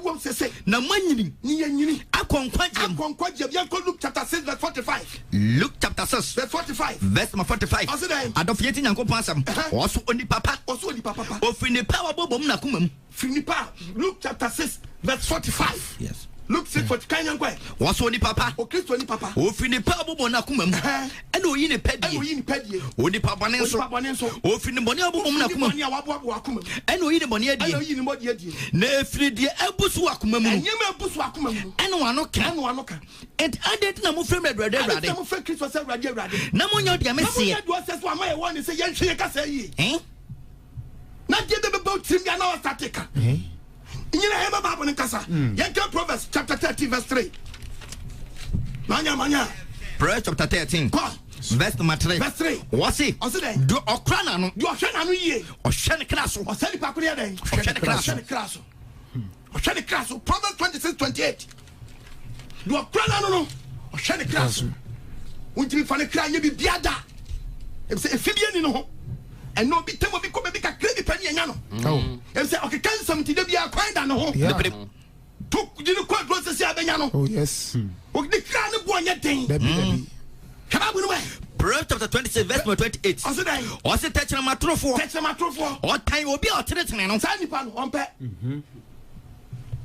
wɔn sesie, na moanyini akɔ nkwagyeɛ mu. Akɔ nkwagyeɛ mu. Yɛnkɔ Luke chapter 6 verse 45. Luke chapter 6 verse 45. Verse number 45. Ɔse dɛn? Adɔfo yɛntie Nyankopɔn asɛm. Ɔso onipa pa. Ɔso onipa papa. Ofiri nnepa a wɔabobɔ mu n'akoma mu. Firi nnipa a, Luke chapter 6 verse 45. Yes. Luke 6 40 kan yɛn kɔɛ. Wɔsɔ onipa pa. Okristoni papa. Ofiri ne pɛ a ɔbobɔ n'akoma mu. Ɛna oyi ne pɛ die. Ɛna oyi ne pɛ die. Onipa bɔne nso. Onipa bɔne nso. Ofiri ne bɔne a ɔbobɔ mu n'akoma mu. Ofiri ne bɔne a waboaboa akoma mu. Ɛna oyi ne bɔne adie. Ɛna oyi ne bɔne adie. Na efiri deɛ abu so wɔ akoma mu no. Nneɛma abu so akoma mu no. Ɛna wano ka. Ɛna wano ka. Enti adɛn nti na mofrɛ me Awurade, Awurade? Adɛn nti na mofrɛ Kristo sɛ Awurade, Awurade? Na monyɛ deɛ meseɛ. Na monyɛ deɛ ɔsɛ so ama yɛ wɔn ne sɛ yɛnhwɛ yɛn kasa yie. Na deɛ bɛbɛbɔ wo tirim bia na wasate ka. Nyina yɛma Bible no nkasa. Yɛnka Proverbs chapter 13 verse 3. Manya manya. Proverbs chapter 13. Kɔ. Verse number 3. Verse 3. Wɔse. Ɔse dɛn? Deɛ ɔkora n'ano. Deɛ ɔhwɛ n'ano yie. Ɔhwɛ ne kra so. Ɔsɛ nipa koro yɛ dɛn? Ɔhwɛ ne kra so. Ɔhwɛ ne kra so. Ɔhwɛ ne kra so. Proverbs 26 28. Deɛ ɔkora n'ano no, ɔhwɛ ne kra so. Wontumi fa ne kra nyɛ biribiara da. Efisɛ efi bi ani no ho. Ɛnna obi tam obi kɔ baabi kakra bi pɛ ne yɛnya no. Efisɛ ɔkeka nsɛm nti da biara kwan da ne ho. To di no kɔ aduro sisi a bɛnya no. Oh yes. Ne kra ne boɔ nyɛ den. Dabi dabi. Hwɛ Bible no mu ɛ. Proverbs chapter 26 verse number 28. Ɔse dɛn? Ɔse tɛkyerɛma torofoɔ. Tɛkyerɛma torofoɔ. Ɔtan obi a ɔtenetene no. Saa nipa no ɔmpɛ.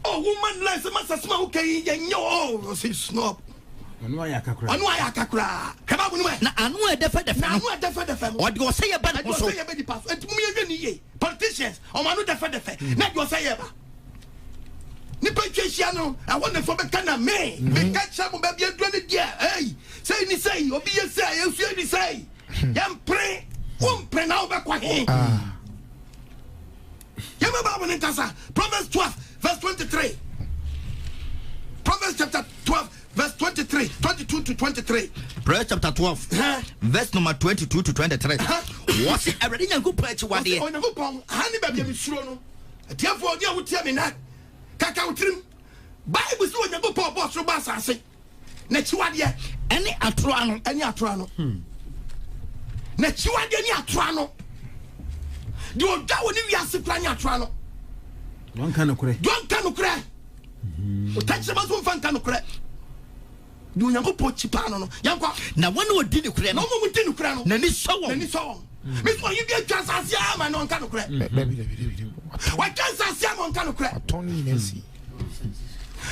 Oh, woman line sɛ masa soma wo kɛyi yɛnyɛ o. Ɔse snob. Ɔno ayɛ aka koraa. Ɔno ayɛ aka koraa. Hwɛ Bible no mu ɛ. Na ano a ɛdɛfɛdɛfɛ no. Na ano a ɛdɛfɛdɛfɛ no. Ɔde ɔsɛeɛ ba ne ho so. Ɔde ɔsɛeɛ ba nipa so. Enti mom yɛnhwɛ ne yie. Politicians, wɔn ano dɛfɛdɛfɛ. Na ɛde ɔsɛeɛ ba. Nipa atwa ahyia no, ɛhɔ na ɛfɔ bɛka na me. Meka kyerɛ mo baabi aduro ne deɛ. Ei, sei ne sei, obi yɛ sei, yɛn nso yɛ ne sei. Yɛmpere, wompere na wobɛkɔ he. Yɛma Bible no nkasa. Proverbs 12 verse 23. Proverbs chapter 12 verse 23, 22 to 23. Proverbs chapter 12 verse number 22 to 23. Wɔsi Awurade Nyankopɔn akyiwadeɛ. Wɔsi Onyankopɔn ha ne baabi a mesuro no. Atiefoɔ ne a wotie me nɛ kaka wo tirim. Bible sɛ Onyankopɔn ɔbɔɔ soro bɔ asase. N'akyiwadeɛ. Ɛne atoro ano. Ɛne atoro ano. N'akyiwadeɛ ne atoro ano. Deɛ ɔdwa wɔ ne wiase kora ne atoro ano. Deɛ ɔnka nokorɛ. Deɛ ɔnka nokorɛ. Ɔtɛkyerɛma nso mfa nka nokorɛ. Deɛ Onyankopɔn kyi paa no no. Yɛnkɔ. Na wɔn a wɔdi nokorɛ no. Na wɔn a wɔdi nokorɛ no. N'ani sɔ wɔn. N'ani sɔ wɔn. Mesi ɔyi bi atwa asase ama na ɔnka nokorɛ. Watwa asase ama ɔnka nokorɛ. Atɔn ne nyinaa si.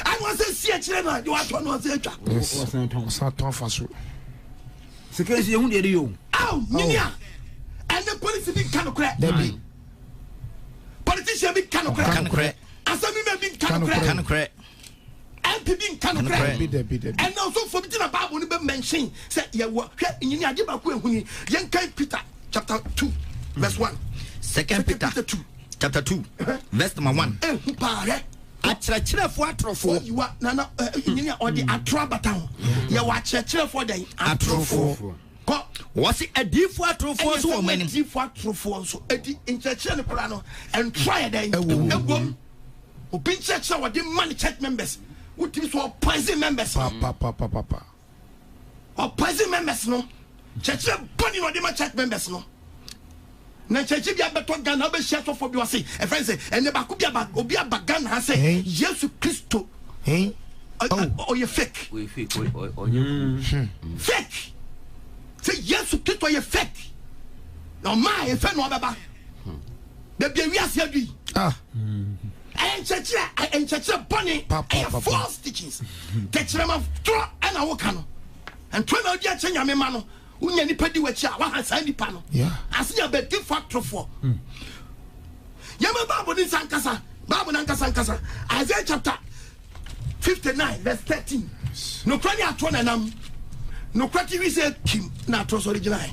Ɛna ɔsɛ si akyire no a deɛ watɔ no ɔsɛ atwa. Ɔsan tɔn afa so. Sika nso yɛhu deɛ ɛde yɛ o. Aw nyini a ɛnɛ polisi bi nka nokorɛ. Dabi. Politician bi nka nokorɛ. Nka nokorɛ. Assemblyman bi nka nokorɛ. Nka nokorɛ. MP bi nka nokorɛ. Ɛnna ɔsɔfoɔ bi gyina Bible no bɛ mention sɛ yɛwɔ hwɛ nyini ade baako ehu ni yɛnkan Peter chapter 2 verse 1. Second Peter 2 chapter 2 verse number 1. Ehu paa hwɛ. Akyerɛkyerɛfoɔ atorofoɔ. Oyiwa nana nyini a ɔde atoro abata ho. Yɛwɔ akyerɛkyerɛfoɔ dɛn? Atorofoɔ. Kɔ. Wɔsi adiifoɔ atorofoɔ nso wɔ wɔn anim. Adiifoɔ atorofoɔ nso edi nkyerɛkyerɛ no koraa no ntora yɛ dɛn? Ɛwom. Obi nkyerɛkyerɛ wɔde ma ne church members wotumi so ɔpoison members. Papapapapa. Ɔpoison members no kyerɛkyerɛ bɔne na ɔde ma church members no. Na nkyerɛkyerɛ bi abɛtɔ Ghana wobɛhyia sɔfoɔ bi ɔse ɛfɛn sɛ ɛnɛ baako bi aba obi aba Ghana ha sɛ Yesu Kristo ɔyɛ fake. Fake. Sɛ Yesu Kristo ɔyɛ fake. Na ɔmaa ɛfɛ na ɔbɛba. Baabi a wiase adu yi. Ɛyɛ nkyerɛkyerɛ nkyerɛkyerɛ bɔne. Ɛyɛ false teachings. Tɛkyerɛma torɔ ɛna woka no. Ntorɔ na wodi akyerɛ Nyame ma no. Wonya nipa di w'akyi a waha saa nipa no. Ase yɛ abɛdifo atorofoɔ. Yɛma Bible ne nsa nkasa. Bible no ankasa nkasa. Isaiah chapter 59 verse 13. Nokorɛ ne atorɔ na ɛnam. Nokorɛ te wi sɛ kim na atorɔ sɔre gyinae.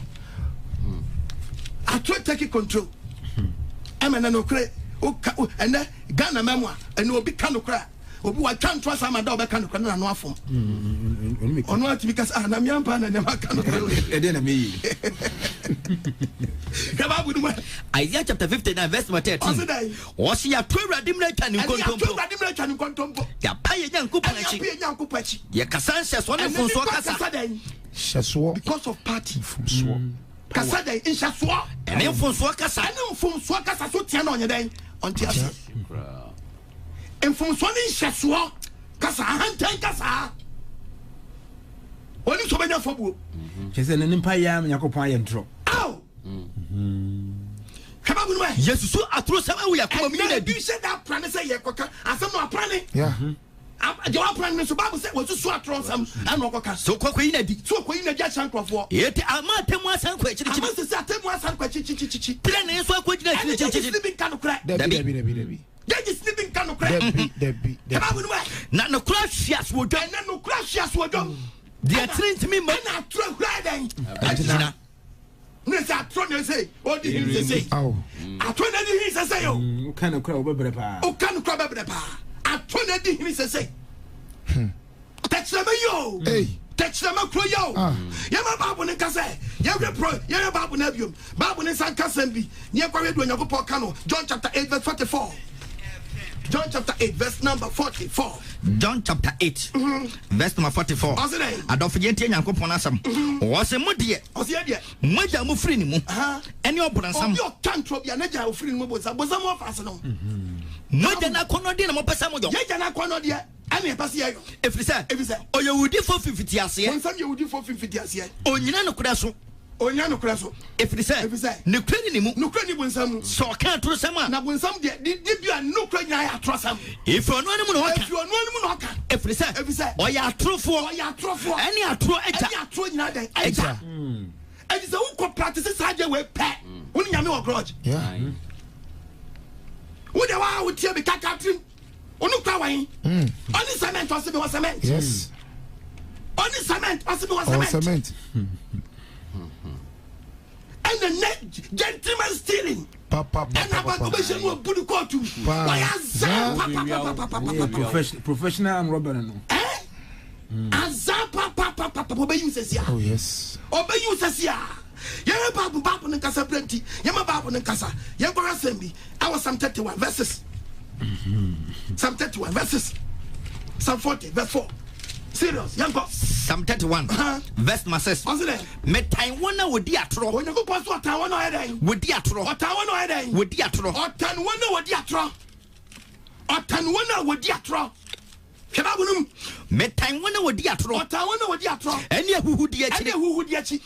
Atorɔ take control. Ɛma na nokorɛ woka ɛnɛ Ghana ma mu a ɛnɛ obi ka nokorɛ a obi watwa ntorɔ saa ma da ɔbɛka nokorɛ no n'ano afom. Ɔno atumi kasa ah na meampa na nneɛma ka nokorɛ wei. Ɛdeɛ na meyɛ. Hwɛ Bible no mu. Isaiah chapter 59 verse number 13. Ɔse dɛn? Ɔse yɛato Awurade mmara atwa ne Ɛne yɛato nkontompo. Awurade mmara atwa ne nkontompo. Yɛapa yɛn Nyankopɔn Ɛne akyi. yɛapo yɛn Nyankopɔn akyi. Yɛkasa nhyɛsoɔ ne Ɛne mfomsoɔ nipa kasa. kasa dɛn? Hyɛsoɔ. Because of party. Mfomsoɔ. Kasa dɛn? Nhyɛsoɔ. Ɛne mfomsoɔ kasa. Ɛne mfomsoɔ kasa so tia na ɔnyɛ dɛn? Ɔnte aseɛ. Mfomsoɔ ne nhyɛsoɔ kasa, ahantan kasa. Onim sɛ ɔbɛnya fɔbuo. Kyerɛ sɛ ne nipa yɛ ama Nyankopɔn ayɛ ntorɔ. Aw! Hwɛ Bible no mu ɛ. Yɛsusu atorosɛm wɔ yɛn akoma mu yi na Ɛnna adi. bi hyɛ da aprane sɛ yɛkɔka asɛm no aprane. Yeah. deɛ waplan no so Bible sɛ wasusu atorɔ nsɛm ɛna ɔkɔka. So kɔkɔyi na di. So ɔkɔyi na di akyerɛ nkurɔfoɔ. Eti ama atemmu asan kɔ akyirikyiri. Ama sisi atemmu asan kɔ akyirikyirikyiri. Trenee nso akɔgyina Ɛne judges akyirikyirikyiri. ni bi nka nokorɛ. Dabi Dabi. dabi dabi dabi. Judges ni bi nka nokorɛ. Dabi dabi dabi. Bible no mu ɛ. Na nokorɛ ahwe ase wɔ dwam. Ɛnɛ nokorɛ ahwe ase wɔ dwam. Deɛ tene ntumi mma. Ɛna atorɔ ahura dɛn? Agyina. Ne sɛ atorɔ na ɛsɛ ɔdi hin sese. Awo. Atorɔ na ɛdi hin sese o. Woka nokorɛ a wobɛbrɛ paa. Woka nokorɛ bɛbrɛ paa. Atorɔ na ɛdi hin sese. Tɛkyerɛma yi o. Hey. Tɛkyerɛma kuro yi o. Ah. Yɛma Bible ne nka sɛ yɛhwɛ pro yɛhwɛ Bible no abiom. Bible ne nsa nka sɛm bi. Ne yɛnkɔhwɛ deɛ Onyankopɔn ka no. John chapter 8 verse 44. John chapter 8 verse number 44. John chapter 8 verse number 44. Ɔse dɛn? Adɔfo yɛntie Nyankopɔn asɛm. Ɔse mo deɛ Ɔse yɛ deɛ. mo agya mo firi ne mu Aha. ɛne ɔbonsam. Obi ɔka ntorɔ bia n'agya ofiri ne mu bonsam. Bonsam ɔfa ase no. Mo agya n'akɔnnɔdeɛ na mopɛ sɛ moyɔ. Yɛgya n'akɔnnɔdeɛ ɛne yɛpɛ sɛ yɛyɔ. Ɛfiri sɛ Ɛfiri sɛ. ɔyɛ owudifoɔ firi aseɛ. Bonsam yɛ owudifoɔ firi mfitiaseɛ. Ɔnnyina nokorɛ so. Ɔnnyina nokorɛ so. Ɛfiri sɛ Ɛfiri sɛ. nokorɛ nni ne mu. Nokorɛ nni bonsam mu. Sɛ ɔka atorosɛm a. Na bonsam deɛ, di di bi a nokorɛ nyinaa yɛ atorosɛm. Ɛfiri ɔno ara mu na ɔka. Ɛfiri ɔno ara mu na ɔka. Ɛfiri sɛ. Ɛfiri sɛ. Ɔyɛ atorofoɔ. Ɔyɛ atorofoɔ. Ɛne atorɔ agya. Ɛne atorɔ nyinaa dɛn? Agya. Ɛnti sɛ wokɔ practice saa adeɛ wei pɛ, wo ne Nyame wɔ grudge. Yeah. Wo deɛ waa wotie me kaka tirim. Ɔno kura wɔn. Ɔne cement ɔse mi wɔ cement. Yes. Ɔne cement ɔse mi wɔ Ɔwɔ cement. cement. Ɛna nɛ gentleman stealing. Pa pa pa Ɛna pa aba pa. ɔbɛhyɛ mu abu ne kóòtù. Paa. Wɔyɛ azan Zaa. papapapapapapa. Professional arm robber no. Ɛ azan papapapapa ɔbɛyi sɛsi a. Oh yes. Ɔbɛyi sɛsi a. Yɛyɛ baabu baabu ne nkasa bere nti yɛma baabu ne nkasa yɛn kɔhwɛ asɛm bi ɛwɔ Psalm 31 verses. Psalm 31 verses. Psalm 40 verse 4. Serious yɛn kɔ. Psalm 31 Uh-huh. verse number 6. Ɔsi dɛ. Metan wɔn a wɔdi atorɔ. Onyankopɔn so ɔtan wɔn a ɔyɛ dɛn? Wɔdi atorɔ. Ɔtan wɔn a ɔyɛ dɛn? Wɔdi atorɔ. Ɔtan wɔn a wɔdi atorɔ. Ɔtan wɔn a wɔdi atorɔ. Hwɛ baabu no mu. Metan wɔn a wɔdi atorɔ. Ɔtan wɔn a wɔdi atorɔ. Ɛne ahuhudeɛ Ɛne akyiri. ahuhudeɛ akyi.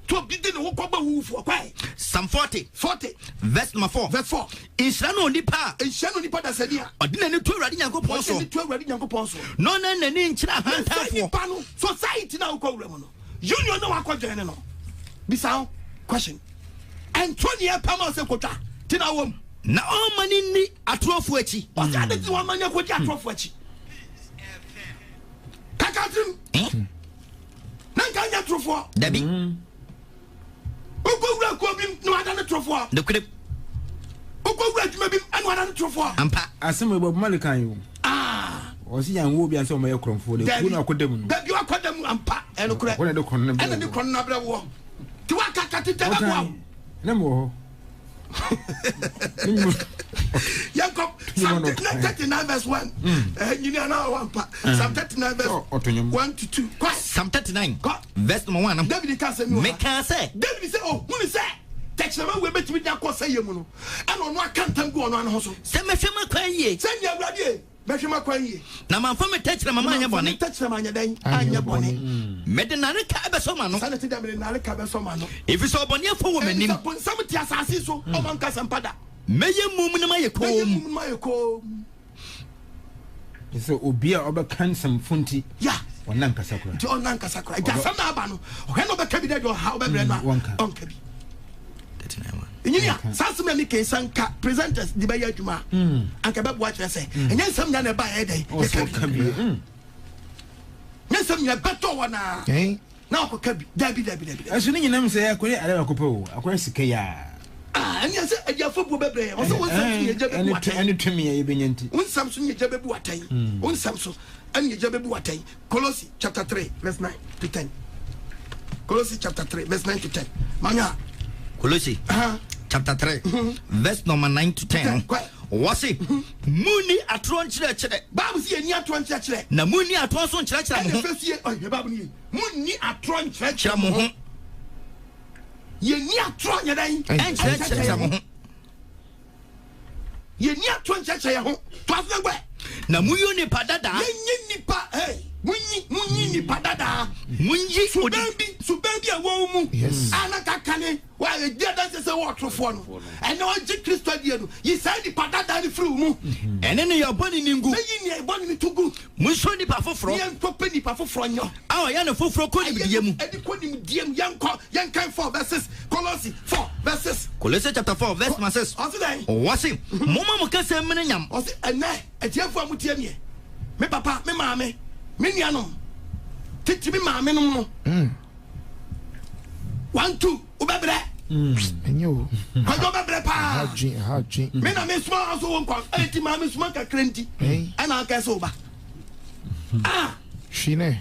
To obi di ne ho kɔbɔ ahuhufoɔ kwae. Psalm 40 40 verse number 4. verse 4. Nhyira ne onipa a Nhyira ne onipa dasani a ɔde n'ani to Awurade Nyankopɔn ɔde so. n'ani to Awurade Nyankopɔn so. Na ɔnnan n'ani nkyerɛ Sɛ ahantanfoɔ. nipa no society na wokɔ wura mu no union na wakɔ join no bisa ho question. Ɛnto neɛ pam a sɛ kotwa ti na wɔ mu. Na ɔmma ne nni atorɔfoɔ akyi. Ɔsɛ ade ti wɔn ma ne akɔdi atorɔfoɔ akyi. Kaka tirim. Na nka nyɛ torofoɔ. Dabi. Wokɔ wura kuo bi na wada ne torofoɔ. Nokorɛ. Wokɔ wura adwuma bi ɛna wada ne torofoɔ. Ampa. Asɛm wei Bob Marley kan yi o. Ah. Ɔsi yan wo bi ansɛ ɔmo yɛ korɔmfoɔ de kuo na ɔkɔ dɛm no. Dabi wakɔ dɛm ampa ɛnokorɛ. Ɔna de korɔn no brɛ. Ɛna de korɔn no abrɛ woɔ. Ti wakaka ti tɛ bɛboa wo. Ne mu wɔ hɔ. Yɛnkɔ Psalm 39 verse 1. Nyini anaa ɔwɔ ampa. Psalm 39 verse 1 to 2. Kɔ. Psalm 39 Kɔ. verse number 1. David ka asɛm yi wɔ ha. Mekaa sɛ. David sɛ ɔhunu sɛ tɛkyerɛma wei bɛtumi de akɔ sɛ yɛ mu no ɛna ɔno aka ntam gu ɔno ano ho so. Sɛ mɛhwɛ m'akwan yie. Sɛ nea Awurade e mɛhwɛ m'akwan yie. Na mamfa me tɛkyerɛma manyɛ bɔne. Me tɛkyerɛma anyɛ dɛn? Anyɛ bɔne. Mede nnareka bɛsɔ m'ano. Saa na ɛte dɛ mede nnareka bɛsɔ m'ano. Ɛfiri sɛ ɔbɔneɛfoɔ wɔ m'anim. Ɛfiri sɛ bonsam te asase so, ɔma nkasa mpa da. Mɛyɛ mum na mayɛ komm. Mɛyɛ mum na mayɛ komm. Kyerɛ sɛ obi a ɔbɛka nsɛmfo nti, Ya. ɔnna nkasa koraa. Nti ɔnna nkasa koraa. Nti asɛm na aba no, ɔhwɛ na ɔbɛka bi dɛ deɛ ɔhaw bɛbrɛ no a, ɔnka bi. Nyini a, saa asɛm na meka yi, sɛ anka presenters de bɛyɛ adwuma a, anka ɛbɛboa kyerɛ sɛ, ɛnyɛ nsɛm nyinaa na ɛba a ɛyɛ dɛn, yɛka bi. Nyɛ nsɛm nyinaa ɛbɛtɔ wɔn a, na wakɔka bi. Dabi, dabi, dabi, dabi. Ɛso ne nyinam sɛ akɔyɛ ade baako pɛ o, akɔyɛ sika yi a. Ah, ɛne ɛsɛ adiafo buo bɛbrɛ yɛn. Ɔsɛ wo nsɛm so yɛ gya bɛbu atɛn. Ɛne tumi a yɛbɛnya nti. Wo nsɛm so yɛ gya bɛbu atɛn. Wo nsɛm so ɛne yɛ gya bɛbu atɛn. Kolosi chapter 3 verse 9 to 10. Kolosi chapter 3 verse 9 to 10. Manya. Kolosi chapter 3 verse number 9 to 10. Wɔse, Munni atorɔ nkyerɛkyerɛ. Bible sɛ yɛnni atorɔ nkyerɛkyerɛ. Na munni atorɔ nso nkyerɛkyerɛ mo ho. Ɛna ɛfɛ sie, ɔhwɛ Bible no yie. Munni atorɔ nkyerɛkyerɛ mo ho. Yɛnni atorɔ nyɛ dɛn? Nkyerɛkyerɛ mo ho. Yɛnni atorɔ nkyerɛkyerɛ yɛn ho. To aso na gbɛ. Na munyi onipa dadaa. Yɛnyi nipa, hey, munyi, munyi nipa dadaa. Munyi suban bi, suban bi a ɛwɔ wo mu. Yes. A na kaka ne. Wa ɛdi adanseɛ sɛ wowɔ ɔtorofoɔ no, ɛnɛ wagye Kristo adie no, yi saa nipa dada no firi wo mu. Ɛne nneyɛɛ bɔne no ngu. Na yi nneyɛɛ bɔne no to gu. Monhyɛ onipa foforɔ. Ne yɛnkɔ pɛ nipa foforɔ nyɔ. A ɔyɛ no foforɔ kɔ nimdeɛ mu. Ɛde kɔ nimdeɛ mu. Yɛnkɔ, yɛnkan 4 verse 6, Kolose 4 verse 6. Kolose chapter 4 verse number 6. Ɔse dɛn? Ɔse, Momma mo kasa mmene nyam. Ɔse, ɛnɛ, atiefoɔ a motie meɛ, me papa, me maame, me nuanom, tete me maame nom no, 1 2, wobɛbrɛ. Ɛnyɛ o. Kwadwo, wobɛbrɛ paa. Ɛha dwen, ɛha dwen. Me na mesoma wo so wo nkwa ɛnti maa mesoma kakra nti ɛna aka sɛ woba ah. Hwii nɛ.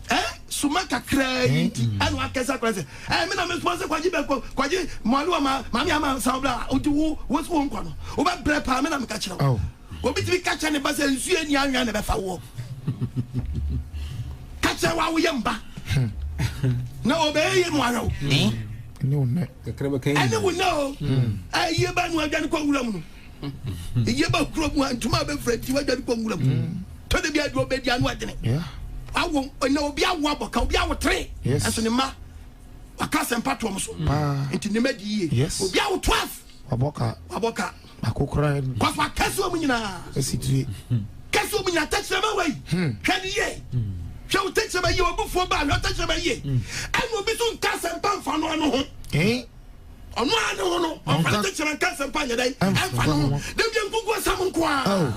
Ɛ soma kakra yi nti ɛna waka sɛ akora sɛ ɛ me na mesoma sɛ kwagye bɛkɔ kwagye mɔle ma maame ama sa wobra wodi wo wo so wo nkwa no, wobɛbrɛ paa. Me na meka kyerɛ wo, obi tumi ka kyerɛ ne ba sɛ nsuo ani anwea na ɛbɛfa woɔ, ka kyerɛ wo a woyɛ mba na ɔbɛyɛ yɛ mu ahwɛ wo. Ɛne wo nɛ. Ɛne wo nɛ o. Ɛyie ba no adwane kɔ nwura mu no, ɛyie ba kuro mu a ntoma a bɛfira nti wadwane kɔ nwura mu tɔ de bi adi ɔbɛdi ano adwene awo na obi awo abɔka, obi awo tere ɛso ne mma waka asɛmpa toɔm so nti ne ma di yie, obi awo 12 wabɔ ka. Wabɔ ka. Baako koraa. Kɔso akɛse wɔn nyinaa. Esi tue. Kɛse wɔn nyinaa tɛkyerɛma wɔ yi. Hwɛ ne yie, hwɛ wo tɛkyerɛma yie, obufuo ba, hwɛ wo tɛkyerɛma yie. Ɛna obi so nka asɛmpa nfa no ano ho. Ɔno ara ne ho no ɔfa ne tɛkyerɛma nka asɛmpa nyɛ dɛ ɛnfa no ho dabi nkuku asɛm nko ara.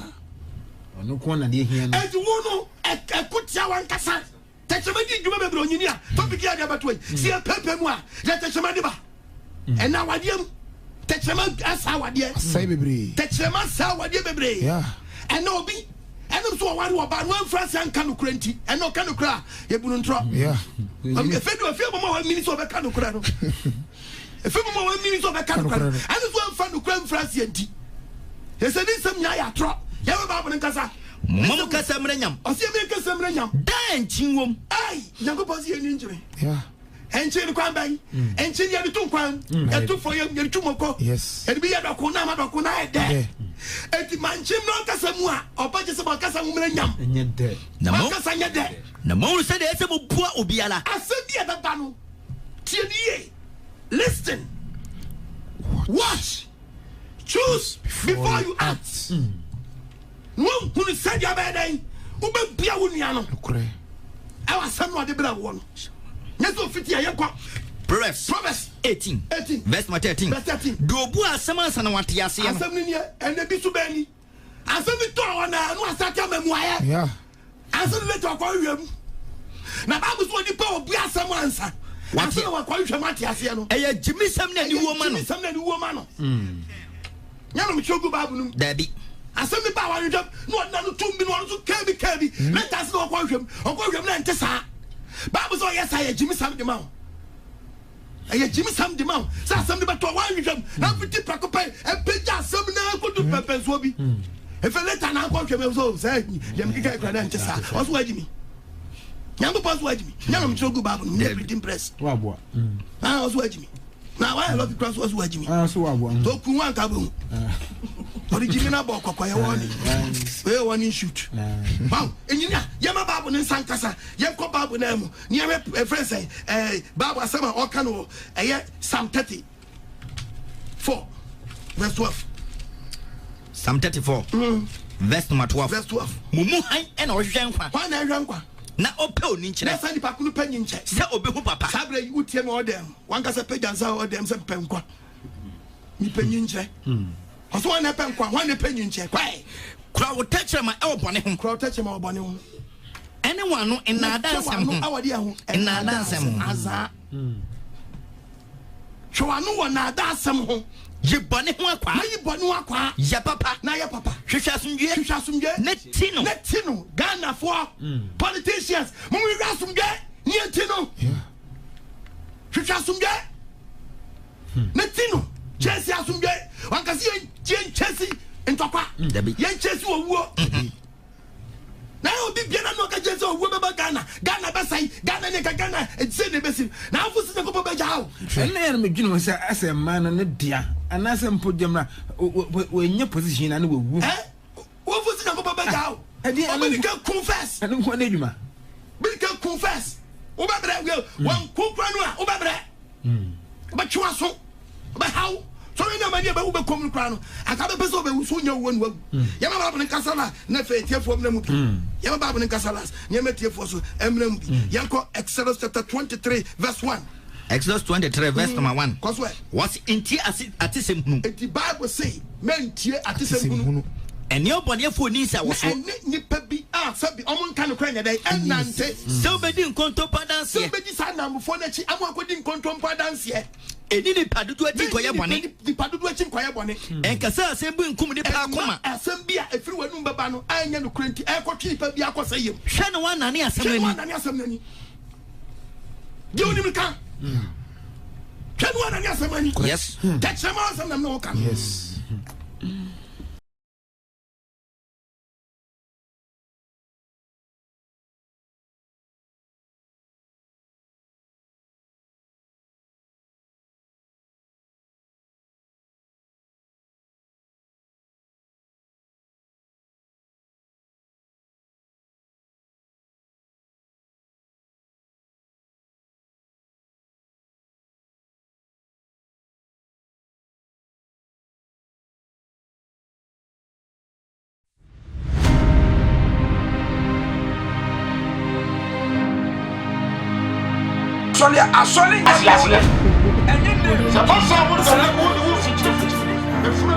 Ɔno ko na deɛ hia no. Ɛdi wo no ɛko tia wankasa tɛkyerɛma di dwuma bebree onyini a topic yɛ adeɛ abɛto yi si yɛ pɛpɛ mu a yɛ tɛkyerɛma de ba ɛna awadeɛ mu, tɛkyerɛma asa awadeɛ. Asɛe bebree. Tɛkyerɛma asa awadeɛ bebree. Ɛna obi ɛnum so ɔware ɔbaa no amfura ase anka nokorɛ nti ɛna ɔka nokorɛ a yɛbu no ntorɔ. Efe de ofie mu a wamini sɛ ɔbɛka nokorɛ no, efe mu a wamini sɛ ɔbɛka nokorɛ no, ɛno so amfa nokorɛ mfura aseɛ nti ɛsɛ ne nsɛm nyinaa yɛ atorɔ. Yɛwɔ Bible no nkasa. Momma mo kasa mmrɛ nyam. Ɔsɛ yɛmɛ kasa mmrɛ nyam. Daa nkyin wom. Ai, Nyankopɔn sɛ yɛni nkyene. Nkyen no kwan bɛn? Nkyen yɛde to nkwan, yɛde to fɔ yɛm, yɛde tu mɔkɔ, yɛde bi yɛ dɔko na ama dɔko na ayɛ dɛ. Eti ma nkyen no ankasa mu a ɔba kyɛ sɛ ma ankasa nwomere nyam. Ma ankasa nyɛ dɛ. Na moahunu sɛdeɛ ɛsɛ sɛ mobua obiara. Asɛm bi a ɛbɛba no, tie no yie. Listen, watch, choose before you act. Na woahunu sɛdeɛ ɔbɛyɛ dɛn wobɛbua wo nua no ɛwɔ asɛm no ɔde brɛ woɔ no, nyɛ sɛ ofiti a yɛnkɔ. Proverbs. Proverbs 18. 18. Verse number 13. Verse 13. Deɛ ɔbu asɛm ansa na wate aseɛ no. Asɛm no nie, ɛnɛ bi so bɛn ni asɛm bi tɔɔ hɔ na no asate ama muayɛ ansa no later ɔkɔ hwehwɛ mu na Bible so onipa a ɔbu asɛm ansa ansa na wakɔ hwehwɛ mu ate aseɛ no. Ɛyɛ gyimisɛm na aniwuo ma no. Ɛyɛ gyimisɛm na aniwuo ma no. Nyɛ no mekyerɛ gu Bible no mu. Dabi. Asɛm bi ba a wahwehwɛ mu na ɔde n'ano tom bi na ɔno nso kaa bi kaa bi later ase na ɔkɔ hwehwɛ mu, ɔkɔ hwehwɛ mu na ɛnte saa. Bible sɛ ɔyɛ saa yɛ gyimisɛm de ma wo. Ɛyɛ gyimisɛm de ma wo sɛ asɛm no bɛtɔ wanhwehwɛ mu na mfiti prɛko pɛ ɛpagya asɛm no akɔdu pɛmpɛnsoɔ bi. Ɛfɛ later na akɔ hwehwɛ mu so sɛ deɛ mekeka kura na ɛnte saa. Ɔso wagyi mi. Nyankopɔn so wagyi mi. Nyɛ na mekyerɛ gu Bible no mu nyɛ printing press. Waboa. Ah, ɔso wagyi mi. Na wayɛ lɔki kura so ɔso wagyi mi. Ah, so waboa. To kun wa nka bɛhu. Ɔde gyimi no abɔ kɔkɔ yɛ wɔne. Wei yɛ wɔne shoot. Wow, ɛnyini a yɛma Bible no nsa nkasa. Yɛnkɔ Bible no mu. Ne yɛhwɛ ɛfrɛ sɛ ɛɛ Bible asɛm a ɔka no wɔ ɛyɛ Psalm 34 verse 12. Psalm 34. Verse number 12. Verse 12. Mo mu han ɛna ɔhwehwɛ nkwa. Hwan na ɛhwɛ nkwa? Na ɔpɛ oni Na nkyerɛ. saa nipa ko no pɛ nyi nkyɛ. Sɛ ɔbɛhu papa. Saa berɛ yi wotie me ɔdɛm wankasa pɛ gyansa ɔdɛm sɛ mpɛ nkwa. Nipa nyi nkyerɛ. Ɔso hwan na ɛpɛ nkwa? Hwan na ɛpɛ nyi nkyerɛ? Kwae. Kura wo tɛkyerɛma ɛwɔ bɔne ho. Kura wo tɛkyerɛma wɔ bɔne ho. Ɛne w'ano nnaadaa nsɛm ho. Ɛwɔ deɛ ho. Nnaadaa nsɛm ho. Azaa. Hwɛ w'ano wɔ nnaadaa asɛm ho. Yi bɔne ho akwaa. Na yi bɔne ho akwaa. Yɛ papa. Na yɛ papa. Hwehwɛ asomdwoeɛ. Hwehwɛ asomdwoeɛ. Ne ti no. Ne ti no. Ghanafoɔ. Politicians. Mo hwehwɛ asomdwoeɛ. Ne yɛ ti no. Hwehwɛ asomdwoeɛ. Ne ti no. Kyɛnse asomdwoeɛ. Wankasi yɛn yɛn kyɛnse ntɔkwa. Dabi. Yɛn kyɛnse owuo. Na yɛ obi biara na ɔka kyerɛ sɛ owuo bɛba Ghana, Ghana bɛsɛe, Ghana ne ka Ghana ɛsɛ na ɛbɛsi na afo sɛ Nyankopɔn bɛgya wo. Ɛnna yɛ no medwene ho sɛ asɛ mmaa no ne dea anaasɛ mpo gyamra wɔanya position na ne wɔwu. Ɛ wɔfo sɛ Nyankopɔn bɛgya wo. Ɔbɛdi ka kun first. Ɛno nko ne adwuma. Bɛdi ka kun first. Wobɛbrɛ wɔn kun kura no a wobɛbrɛ. Wobɛtwe w'aso. Ɔbɛhaw. Sɛ ɔyɛ nneɛma ne ɛbɛwu bɛkɔm no koraa no, anka bɛpɛ sɛ ɔbɛwu so nyɛ wuo na wawu. Yɛma Bible no nkasa la na afei atiefoɔ mmra mu bi. Yɛma Bible no nkasa last na yɛma atiefoɔ so mmra mu bi. Yɛnkɔ Exodus chapter 23 verse 1. Exodus 23 verse number 1. Kɔ so ɛ. Wɔse ntie ase atesɛm hunu. Enti Bible se mɛntie atesɛm hunu. Ɛne ɔbɔneɛfoɔ nni nsawɔsoɔ. Na ɛne nnipa bi a sɛbi ɔmo nka nokorɛ nyɛ dɛn? Ɛnnante. Sɛ wobɛdi nkontompo adanseɛ. Sɛ wobɛdi saa nnamfoɔ no akyi ama wɔakɔdi nkontompo adanseɛ. Ɛnni nnipa dodoɔ akyi nkɔyɛ bɔne. Menni nnipa dodoɔ akyi nkɔyɛ bɔne. Ɛnkasa asɛm bi nkum nnipa akoma. Ɛmma asɛm bi a ɛfiri w'anom bɛba no a ɛnyɛ nokorɛ nti ɛrekɔtwe nnipa bi akɔ sɛeɛ mu. Hwɛ na woannane asɛm Hwɛ na ani. woannane asɛm no ani. Deɛ wonim no ka. Hwɛ na woannane asɛm ani. Yes. Tɛkyerɛma asɛm na me ne wo ka no. Yes. Asɔre asɔre nyɛ aseɛ. Ɛnyɛ nɛ. Sɛ pasa wo sɛ wo wo fikyiri fikyiri. Efunu.